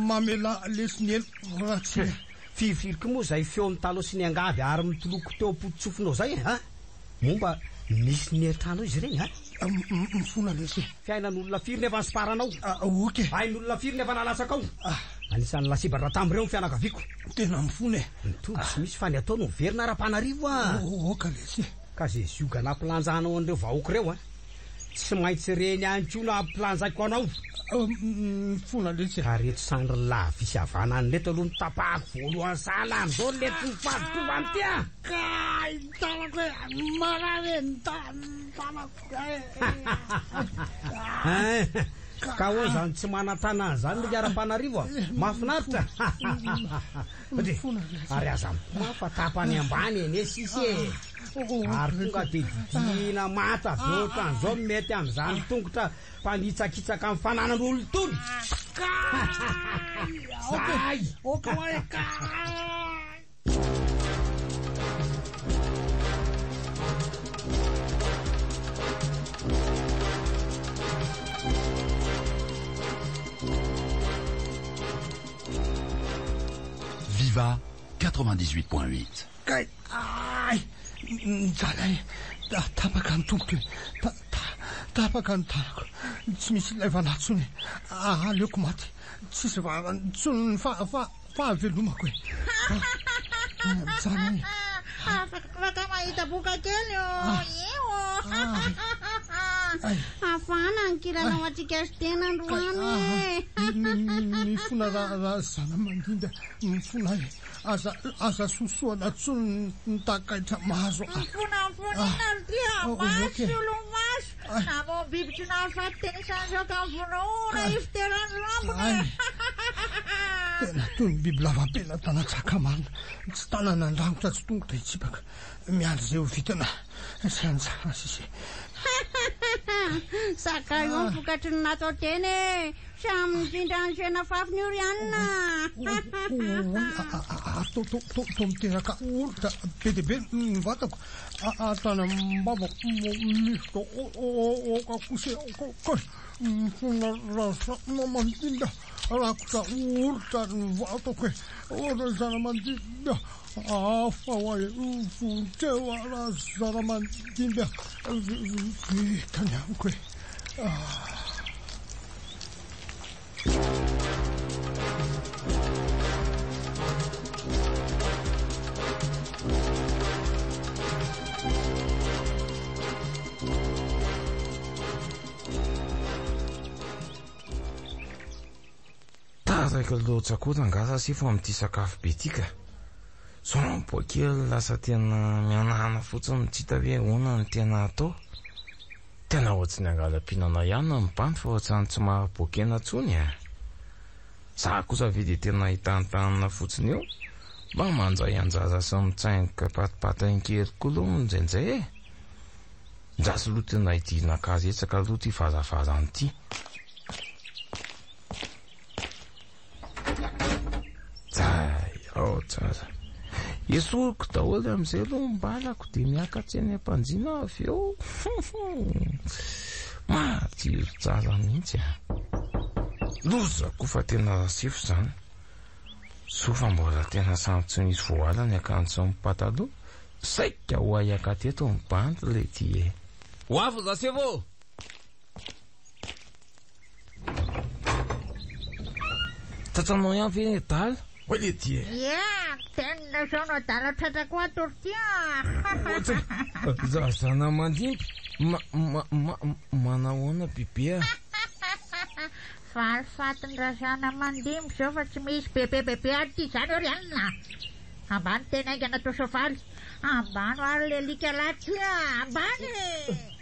[SPEAKER 6] mamelà lesy ny heloko Ratsira.
[SPEAKER 4] Firifiry koa moa izay feo nitalaho sy niangavy ary mitoloko teo am-pototsofinao izay e, a? Moa mba nisy nieritrano izy ireny a?
[SPEAKER 6] Mifona lesy e.
[SPEAKER 4] Fiainan'olona firy nefa nisiparanao?
[SPEAKER 6] Ok.
[SPEAKER 4] Ain'olona firy nefa nalatsakao? Anisan'ny lasibatra tamin'ireo ny fianakaviako.
[SPEAKER 6] Tena mifona e.
[SPEAKER 4] Ny tody tsy misy fa ny atao no miverina ara-panarivo a.
[SPEAKER 6] Ok lesy e.
[SPEAKER 4] Ka ze zioga nampilanjanao an'ireo vahoaka ireo a, tsy maintsy ireny ihany koa no hampilanjaiko anao.
[SPEAKER 6] Mifona lesy e.
[SPEAKER 4] Ka reto sandrin'ny lahy visy havanana ireto aloha no tapahako voalohany sahala amin'izao ry leto ny fadintrovana ity a.
[SPEAKER 6] Kay ny tanako e! Marary e ny tanako e!
[SPEAKER 4] Ka ahoana izany tsy manan-tanana izany ry Rampanarivo a? Mahafinaritra! Ndry, ary aza mitomany fa tapany ambany anie sisa e! Ary tonga dia didiana manta avy eo ohatran'izao no mety amin'izany tongotra mpanitsakitsaka ny fananan'olona itony!
[SPEAKER 6] Kay!
[SPEAKER 4] Zay!
[SPEAKER 6] Aoka hoa e! Kay!
[SPEAKER 5] Viva 98.8.
[SPEAKER 6] Kay! Ay! Mijaly ahy. Tapaka ny tongotro e. Tapaka ny tanako. Tsy misy ilaivana ahy intsony. Aleoko maty. Tsisy vava intsony ny fahavelomako e. Mijaly ahy.
[SPEAKER 3] Afaka mahita boka kely ô. Eo.
[SPEAKER 7] Hafana ny kilalao antsika sy tena androany e.
[SPEAKER 6] Mifona raha zana-mandimby mifona ahy. Aza aza sosohana tsony ny takaitra mahazo a.
[SPEAKER 3] Mifona mifona inona ry ty a? Maso solomaso. Namono biby tsy nahafaty teny isan'izao ka vonoina hifiteran'ny rambony e.
[SPEAKER 6] Tena toy ny biby lava-pela tana-tsaka marina. Tsy tanana an-drangotra tsy tongotra hitsipaka. Miandry izay ho vitana sy anjara sisa e.
[SPEAKER 7] Sakay io ny vokatry ny natao teny e. Samy nifindra ny sena fafiny io ry anona
[SPEAKER 6] a! Ary toa miteraka oritra be dia be ny vatako, ary tany am-bavako misy aoka kosa e! Mifona razana-mandimby rakotra oritra ny vatako e! Razana-mandimby hafa hoa e! Vonjeo aho razana-mandimby vita ny amiko e!
[SPEAKER 1] Taraiky loatra koa rangahy Rasefo amin'ity sakafo be ity ka. Zao ny boakely lasa tena mihanahana fotsiny tsy hita hoe ahoana no tena atao. Tena ohatry ny angala-pihinana ihany ny bandy fa ohatran'ny tsy maha-boakena intsony e. Za kosa ve dia tena hitantanana fotsiny eo? Mba mandray anjara sy mitsaingoka patipatin-kery koa aloha indraindray e. Ndraso aloha tena hidirina karetsaka aloha ity varavarana ity. Zay, ao tsara. Esoriko daholo amin'izay aloha ny balako dia miakatra eny am-pandriana avy eo. Matsiro tsara mihitsy a. Loza koa fa tena rasefo izany. Soa fa mbola tena samy tsy misy voala ny akanjo sy ny pataloha. Saika ho ahiaka teto ny bandy ilay ty e. Ho avy Rasefo ô! Tratranao ihany ve ny adala? Hoy le ty e!
[SPEAKER 3] Ie, tena izao no adala tratrako ato ry ty a!
[SPEAKER 1] Ohatry zazana mandimby ma ma ma manahoana bebe a!
[SPEAKER 3] Valifatin-drazana mandimby izao fa tsy misy bebe bebe ary ity izany eo ry anona! Ambany tena haingana toa soavaly! Ambano ary le alika lahy ty a! Ambany e!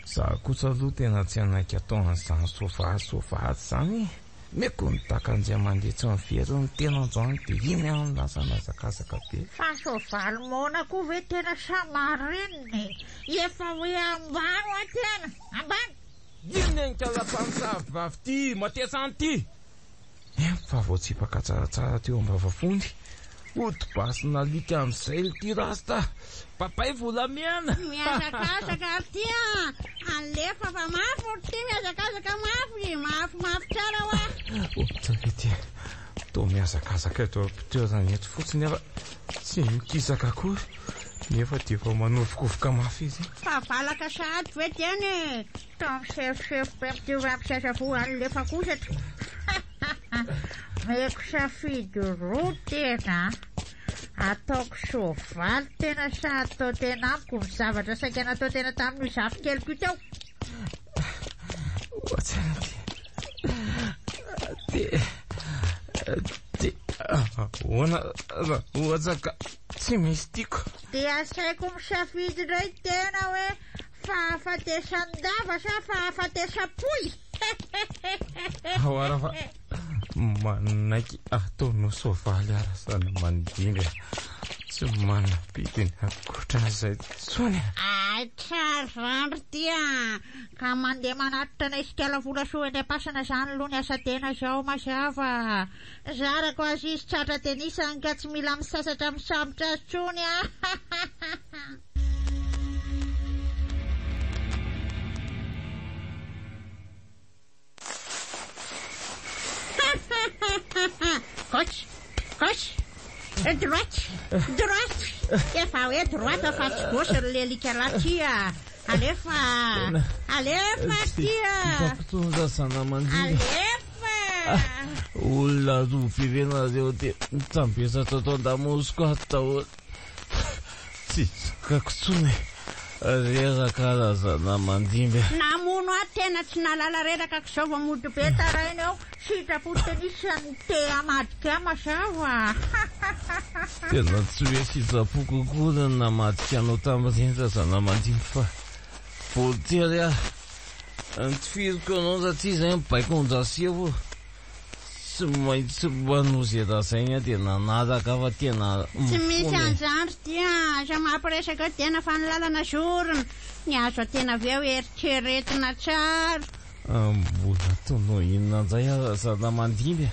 [SPEAKER 1] Za kosa aloha tena tsy hanaiky atao an'izany soavaly soavaly izany e! Meko ny takan'Andriamandeha tsy miverina ny tena androany dia iny aho no lasa nihazakazaka be.
[SPEAKER 3] Fa soavaly moana koa ve tena sa marenina e! Efa hoe ambany hoa tena! Ambany!
[SPEAKER 1] Inona iny kalampamosavy vavy ity matesa any ity? Efa voatsipaka tsaratsara teo am-bavafony. Ody basin'alika amin'izay ity rasta. Papay volamena.
[SPEAKER 7] Mihazakazaka ry ty a! Alefa fa mafy ry ty mihazakazaka mafy, mafy mafy tsara hoa.
[SPEAKER 1] Ohatra ity toa mihazakazaka eto am-pitoerana eto fotsiny aho fa tsy mikisaka akory nefa dia efa manovokovoka mafy izy.
[SPEAKER 7] Fa valaka sahady ve tena e?
[SPEAKER 3] Toa misefosefo be mitovy amin'ny sasavoa alefa kosa ty. Meko safidy roa tena a. Ataoko soavaly tena sa atao tena amiko ny zavatra saika natao tena tamin'io zafikeliko io teo.
[SPEAKER 1] Ohatrany dia dia ahoana raha ohatra ka tsy misy tiako.
[SPEAKER 3] Dia asaiko misafidy indray tena hoe Fahafatesan-dava sa fahafatesam-pohy?
[SPEAKER 1] Ao ara fa manaiky ataonao soavaly ara zany mandimby a. Tsy manam-pidiny ankoatran'izay intsony a.
[SPEAKER 3] Ay tsara zandry ty a! Ka mandeha manatitra anay sy kala volasoa eny am-pasana zany loha ny asa tena zao mazava. Zarako azy izy tratra tenisany ka tsy mila misasatra misambotra azy tsony a!
[SPEAKER 7] Gauche, gauche, droite, droite. Efa hoe droite fa tsy gauche ry lelika lahy ty a. Alefa, alefa ty a.
[SPEAKER 1] Mpampitondra zana-mandimby.
[SPEAKER 7] Alefa.
[SPEAKER 1] Olona roa be ve nareo dia mitambesatra ato an-damosiko ato daholo. Tsy zakako intsony e. Reraka razana mandimby a.
[SPEAKER 7] Namono ahy tena tsy nahalala reraka ko zao vao mody be
[SPEAKER 3] taraina eo. Sitrapo tennis no te hamadika ahy mazava.
[SPEAKER 1] Tena tsy hoe sitrapoko akory ny namadika anao tamin'ireny razana mandimby fa voatery aho. Nitifiriko anao satria izay ny baikon-dRasefo. Tsy maintsy manao izay lazainy aho dia nanaraka fa tena
[SPEAKER 7] Tsy misy
[SPEAKER 1] mifona e.
[SPEAKER 7] an'izany ry ty a! Aza mampiresaka eo tena fa ny lalana zorina, ny azo atena avy eo eritreretina tsara.
[SPEAKER 1] Mbola ataonao inona indray aza zana-mandimby a!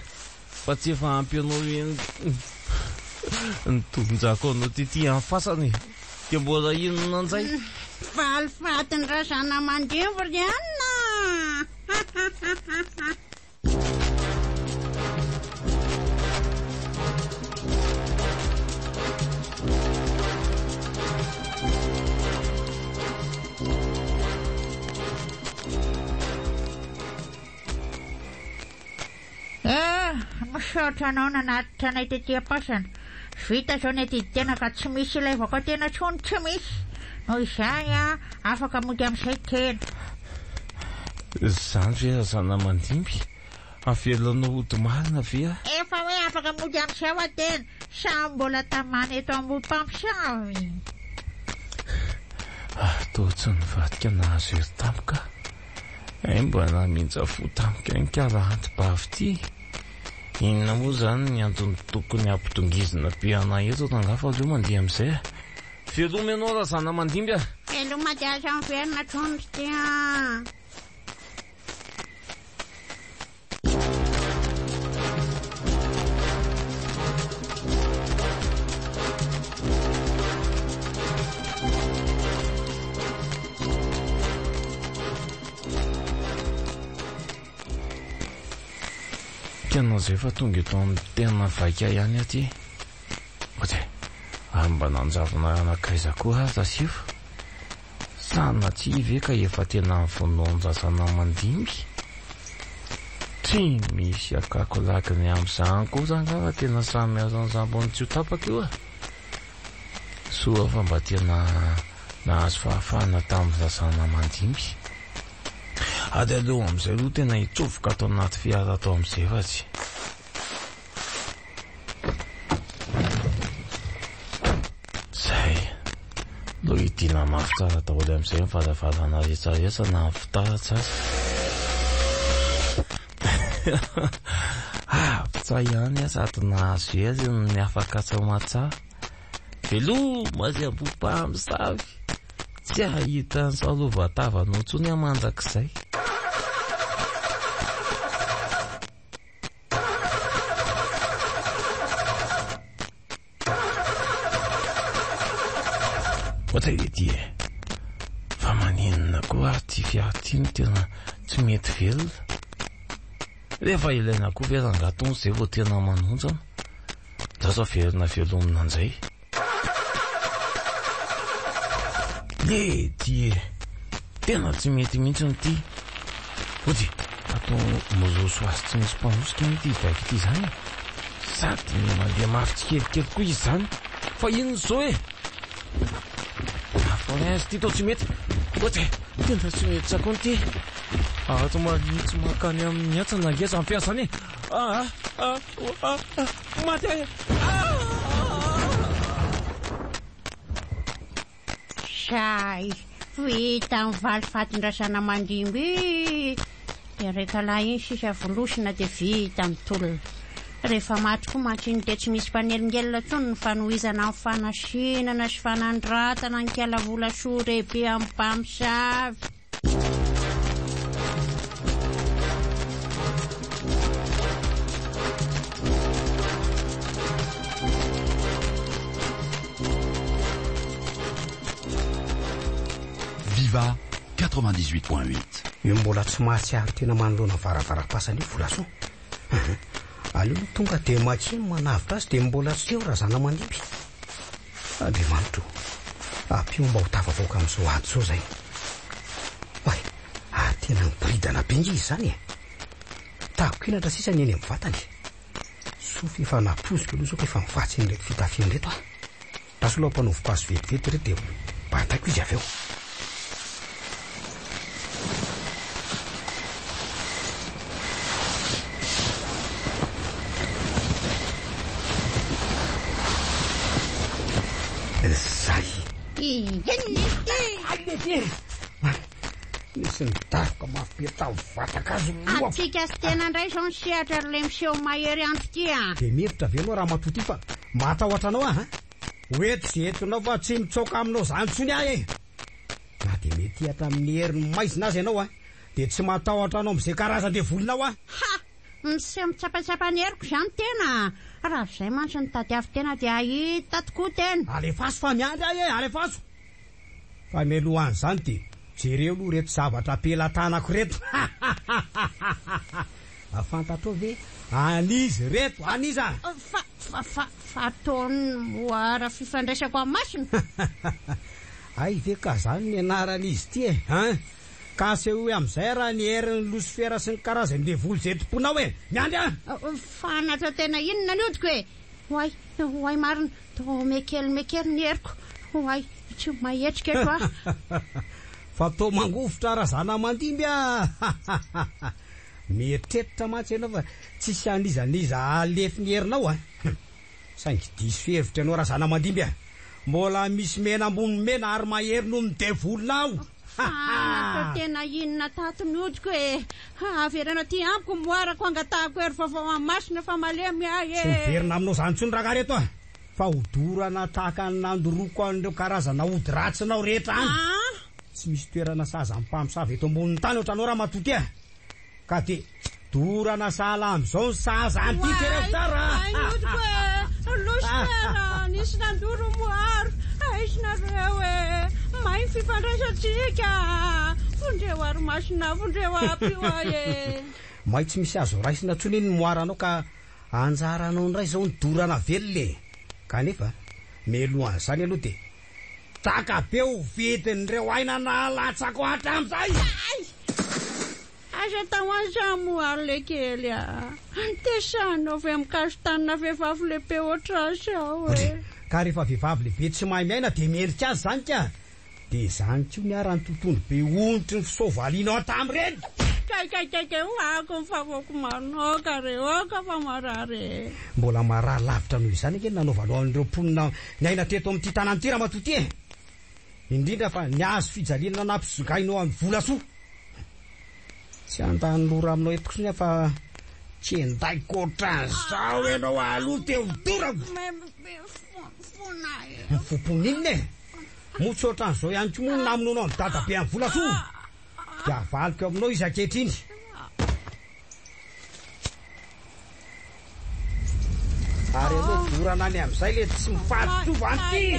[SPEAKER 1] Fa tsy efa ampy anao eny nitondrako anao tety amin'ny fasana e! Dia mbola inona indray?
[SPEAKER 7] Valifatin-drazana-mandimby ry anona a!
[SPEAKER 3] Eh, misaotra anao nanatitra anay tety am-pasana. Vita izao ny adidy tena ka tsy misy ilaivako tena intsony, tsy misy. Noho izany, afaka mody amin'izay tena.
[SPEAKER 1] Izany ve razanamandimby? Avelanao hody marina ve aho?
[SPEAKER 3] Efa hoe afaka mody amin'izay hoa tena. Samy mbola tamana eto ambony mpamosavy.
[SPEAKER 1] Ary toa tsy nivadika nahazo hery tampoka. Hay mba namindra fo tampoka ihany kala anti-bavy ity. Inona moa izany ny antony tokony hampidongizina be anay eto rangahy fa aleo mandeha amin'izay a. Veloma ianao Razanamandimby a!
[SPEAKER 7] Veloma dia aza miverina trondro ty a!
[SPEAKER 1] Tena zay fa tonga eto amin'ny tena vaika ihany aty. Oty, ary mba nanjavona nankaiza koa ary Rasifa? Sanatria ve ka efa tena vonoan-jazanamandimby? Tsy misy akako laginy amin'izany kosa angaha fa tena samy azon'ny tsy ho tapaka io e! Soa fa mba tena nahazo fahafahana tamin'ny zazanamandimby. Ary aleo amin'izay aloha tena hitsofoka ato anaty fiara ato amin'izay fa tsy. Zay. Aleo hidiana mafy tsara daholo amin'izay ny varavarana rehetra rehetra na ny fitaratra aza. Avotra ihany aho sady nahazo hery no niafaka soamantsara. Veloma ry ambohimpamosavy. Tsy hahita ny salova-tavanao intsony aho mandrakizay. Ohatra ity e! Fa maninona koa ary ity fiara ity no tena tsy mety velona? Rehefa ilaina koa ve rangaha tony izay vao tena manonjana? Lasa averina velomina indray. Lety e! Tena tsy mety mihitsy ity. Ody, atao miroso azy tsy misy mpanosika anie ity bike ity izany e! Sady mandeha mafy tsikelikely koa izy izany. Fa inona izao e? Frein azy ity toa tsy mety. Ody, tena tsy mety tsakony ity. Ato manitsy mankany amin'ny hantsana ange izany fiara izany e! Ah, ah, ah, ah, maty aho e!
[SPEAKER 7] Zay, vita ny valifatin-dRazanamandimby. Dia rekalahy iny sisa volosina dia vita ny tolona. Rehefa maty koa mantsy iny dia tsy misy mpanelingelina intsony ny fanohizana ny fanasinana sy fanandratana ny kiala volasoa lehibe amin'ny mpamosavy.
[SPEAKER 5] Viva 98.8.
[SPEAKER 4] Io mbola tsy mahatsiaro tena manoloana ny varavaram-pasana io Volasoa. Aleo aloha tonga dia makeny manavotra azy dia mbola tsy eo Razanamandimby. Andriamanitra o! Ampio mba ho tafavoaka amin'izao ady izao izay. Oay! Ary tena miboridana be nge izy izany e! Tako-kenatra sisa ny eny amin'ny vatany. Soa f'efa nampoiziko aloha izao ka efa mivatsy an'ireto fitafiana ireto aho. Lasa aloha ampanaoviko azy vetivety ireto dia bataiko izy avy eo. Zay. Nisy nidaroka mafy be tamin'ny vatan-kazo ny lohako.
[SPEAKER 7] Antsika sy tena indray izao ny sehatra ry le miseho mahery andro ity a!
[SPEAKER 4] Dia mihevitra ve ianao ramatoa ity fa matahotra anao aho an? Ho eto izay entinao fa tsy mitsoaka aminao izany intsony aho e! Na dia mety hihatra amin'ny herin'ny maizina aza ianao an, dia tsy matahotra anao amin'izay karazan-devolinao aho.
[SPEAKER 7] Ha! Miseho mitsapatsapa ny heriko izany tena a! Raha izay mantsy no tadiavin tena dia hahita tokoa tena.
[SPEAKER 4] Alefaso fa miandry aho e! Alefaso! Fa mialohan'izany dia jereo aloha ireto zavatra am-pelatanako ireto. Ha! Ha! Ha! Ha! Ha! Ha! Fantatrao ve an'iza ireto? An'iza?
[SPEAKER 7] Fa, fa, fa, fa ataony moara fifandraisako amin'ny masina.
[SPEAKER 4] Hay ve ka zany ny anaran'izy ity e! Hein! Ka asehoy amin'izay raha ny herin'ny losifera sy ny karazan'ny devoly izay tomponao e! Miandry an!
[SPEAKER 7] Fanatro tena inona ny hodiko e! Oay, oay marina, toa mekely mekely ny heriko. Oay, tsy mahetsika eto aho.
[SPEAKER 4] Fa toa mangovitra Razanamandimby a! Mieritreritra mantsy ianao fa tsisy an'iza n'iza hahalefy ny herinao a! Saingy diso hevitra ianao Razanamandimby a! Mbola misy mena ambony mena ary mahery noho ny devolinao!
[SPEAKER 7] Fa natao tena inona tato ny hodiko e! Avereno aty amiko ny moarako angatahako hery vaovao amin'ny masina fa malemy ahy e!
[SPEAKER 4] Tsy miverina aminao izany intsony rangahy reto a! Fa hodorana tahaka ny nandoroako an'ireo karazana ody ratsinao rehetra any! Tsy misy toerana sahaza ny mpamosavy eto ambonin'ny tany ohatranao ramatoa ty a! Ka dia dorana sahala amin'izao ny sahaza an'ity jereo tsara a!
[SPEAKER 7] Ay ny hodiko e! Losifera! Nisy nandoro moaro! Aisinareo e! May ny fifandraisantsika! Vonjeo ary masina, vonjeo ampio ahy e!
[SPEAKER 4] May tsy misy azo raisina intsony iny ny moaranao ka anjaranao indray izao ny dorana velona e! Kanefa, mialohan'izany aloha dia Taka be ho vidin'ireo aina nahalatsako hatramin'izay!
[SPEAKER 7] Hay! Aza atao an'izany moa ary le kely a! Dia sahinao ve mikaso-tanana vehivavy lehibe ohatr'azy aho e?
[SPEAKER 4] Odry! Ka rehefa vehivavy lehibe tsy mahay miaina dia mendrika azy izany ka! Dia izany koa ny ara ny tontondro be onitry ny fisoavalianao tamin'ireny!
[SPEAKER 7] Kay kay kay kay ho ako ny favaoko manoka re, oka fa marary e!
[SPEAKER 4] Mbola marary lavitra noho izany ange ny nanaovanao an'ireo mponina niaina teto amin'ity tanàna ity ramatoa ity e! Indrindra fa ny hazo fijaliana nampisongainao an'i Volasoa. Tsy handany lora aminao eto intsony aho fa kendaiko ohatran'izao ianao aloha dia hodorako! Mifompona inona e? Moa tsy ohatran'izao ihany koa moa no namonoanao an'i dadabe an'i Volasoa? Dia avaliko aminao izy ankehitriny. Ary aleo dorana any amin'izay le tsy mifaditrovana ity.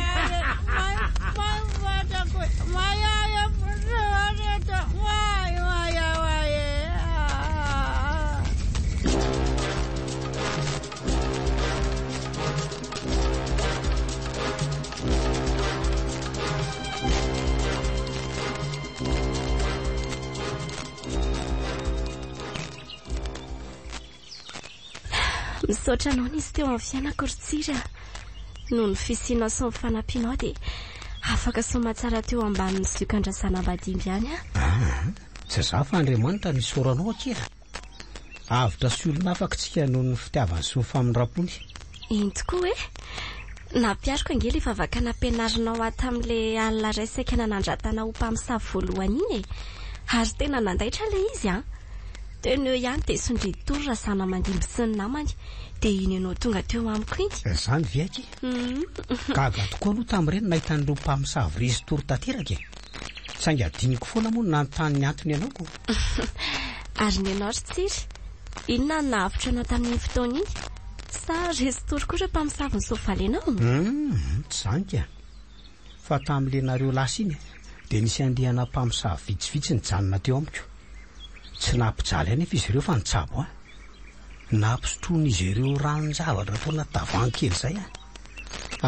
[SPEAKER 2] Misaotra anao nisy teo amin'ny fiainako ry Tsiry a. Noho ny fisianao sy ny fanampianao dia afaka soamatsara teo ambanin'ny ziokan-dRazanambadimby ihany aho.
[SPEAKER 4] Ah, tsy izaho fa Andriamanitra no isaoranao akia. Avotra sy olona afaka isika noho ny fitiavany sy ny famindrampony.
[SPEAKER 2] Eny tokoa e! Nampihariko ange ilay vavaka nampianarinao ahy tamin'ilay alina iray saika nanandratana ho mpamosavy voalohany iny e! Ary tena nandaitra ilay izy an! Teo no eo ihany dia sondrian-tory Razanamandimby sy ny namany, dia iny ianao tonga teo amiko iny.
[SPEAKER 4] Izany ve akia? Gaga tokoa aloha tamin'ireny nahita an'ireo mpamosavy resy tory tanteraka e! Saingy adinoko foana moa ny nanontany ny antony ianao ko.
[SPEAKER 2] Ary ny anao ry Tsiry? Inona no nahavotra anao tamin'iny fotoana iny? Sa resy tory koa ireo mpamosavy ny soavalenao?
[SPEAKER 4] Humm, tsy izany ka. Fa tamin'ilay nareo lasa iny dia nisy andiana mpamosavy vitsivitsy nijanona teo amiko. Tsy nampijaly ahy anefa izy ireo fa nitsabo ahy. Nampisotroin'izy ireo ranon-javatra tao anaty tavoahangy kely izay aho.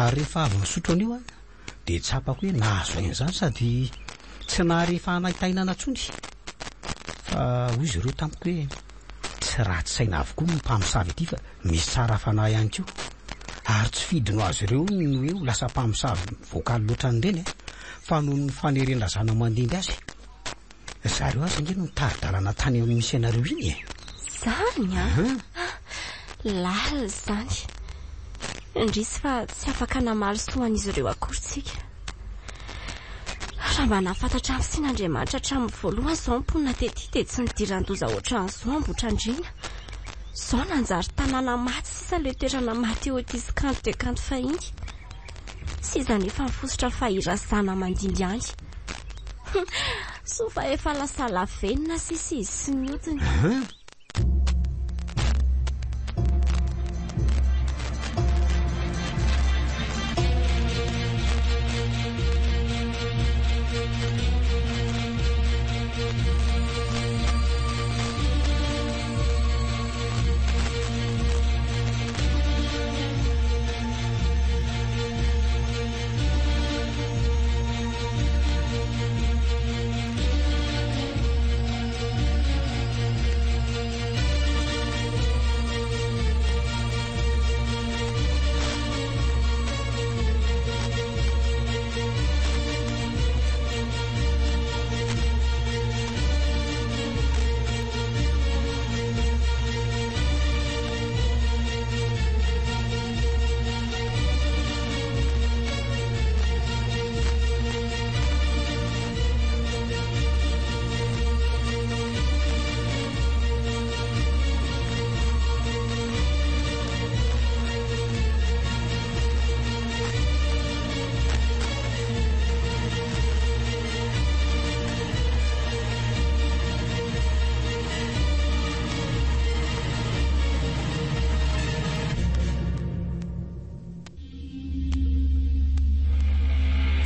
[SPEAKER 4] Ary rehefa avy nisotro an'io aho Dia tsapako hoe nahazo aina izany sady tsy nahare fahanaintainana intsony. Fa hoy izy ireo tamiko hoe tsy ratsy saina avokoa ny mpamosavy aty fa misy tsara fanahy ihany koa. Ary tsy fidiny ho azy ireo ny hoe ho lasa mpamosavy voakaly loatra an'ireny fa noho ny faneren-drazana-mandimby azy. Zareo aza ange no nitari-dalana tany amin'ny misy anareo iny e!
[SPEAKER 2] Zany an! Lalina izany. Indrisy fa tsy afaka namaly soa an'izy ireo akory tsika. Raha mba nahafantatra ny fisian'Andriamanitra hatramin'ny voalohany izao ny mponina tety dia tsy nidiran-doza ohatran'izao Ambohitrandriana. Izao nanjary tanàna maty sisa ilay toerana maty eo aty sy kanto dia kanto fahiny. Seza nefa mifosotra fa i Razanamandimby ihany. Soa fa efa lasa lavenona sisa izy sy ny odiny.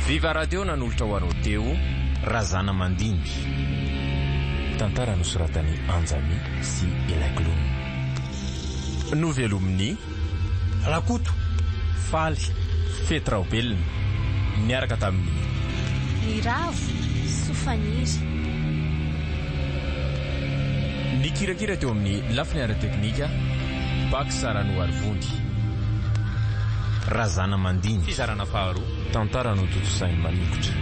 [SPEAKER 9] Viva Radio nanolotra ho anao teo Razanamandimby. Tantara nosoratan'i Anjamy sy Elaglom. Novelomin'i. Rakoto, Faly, Fety Raobelina, niaraka tamin'i.
[SPEAKER 2] Niravo, Sofaniry.
[SPEAKER 9] Nikirakira teo amin'ny lafiny ara-teknika, Bax Ranoarivony. Razanamandimby. Fizarana faharoa. Tantara notontosain'i Maningotra.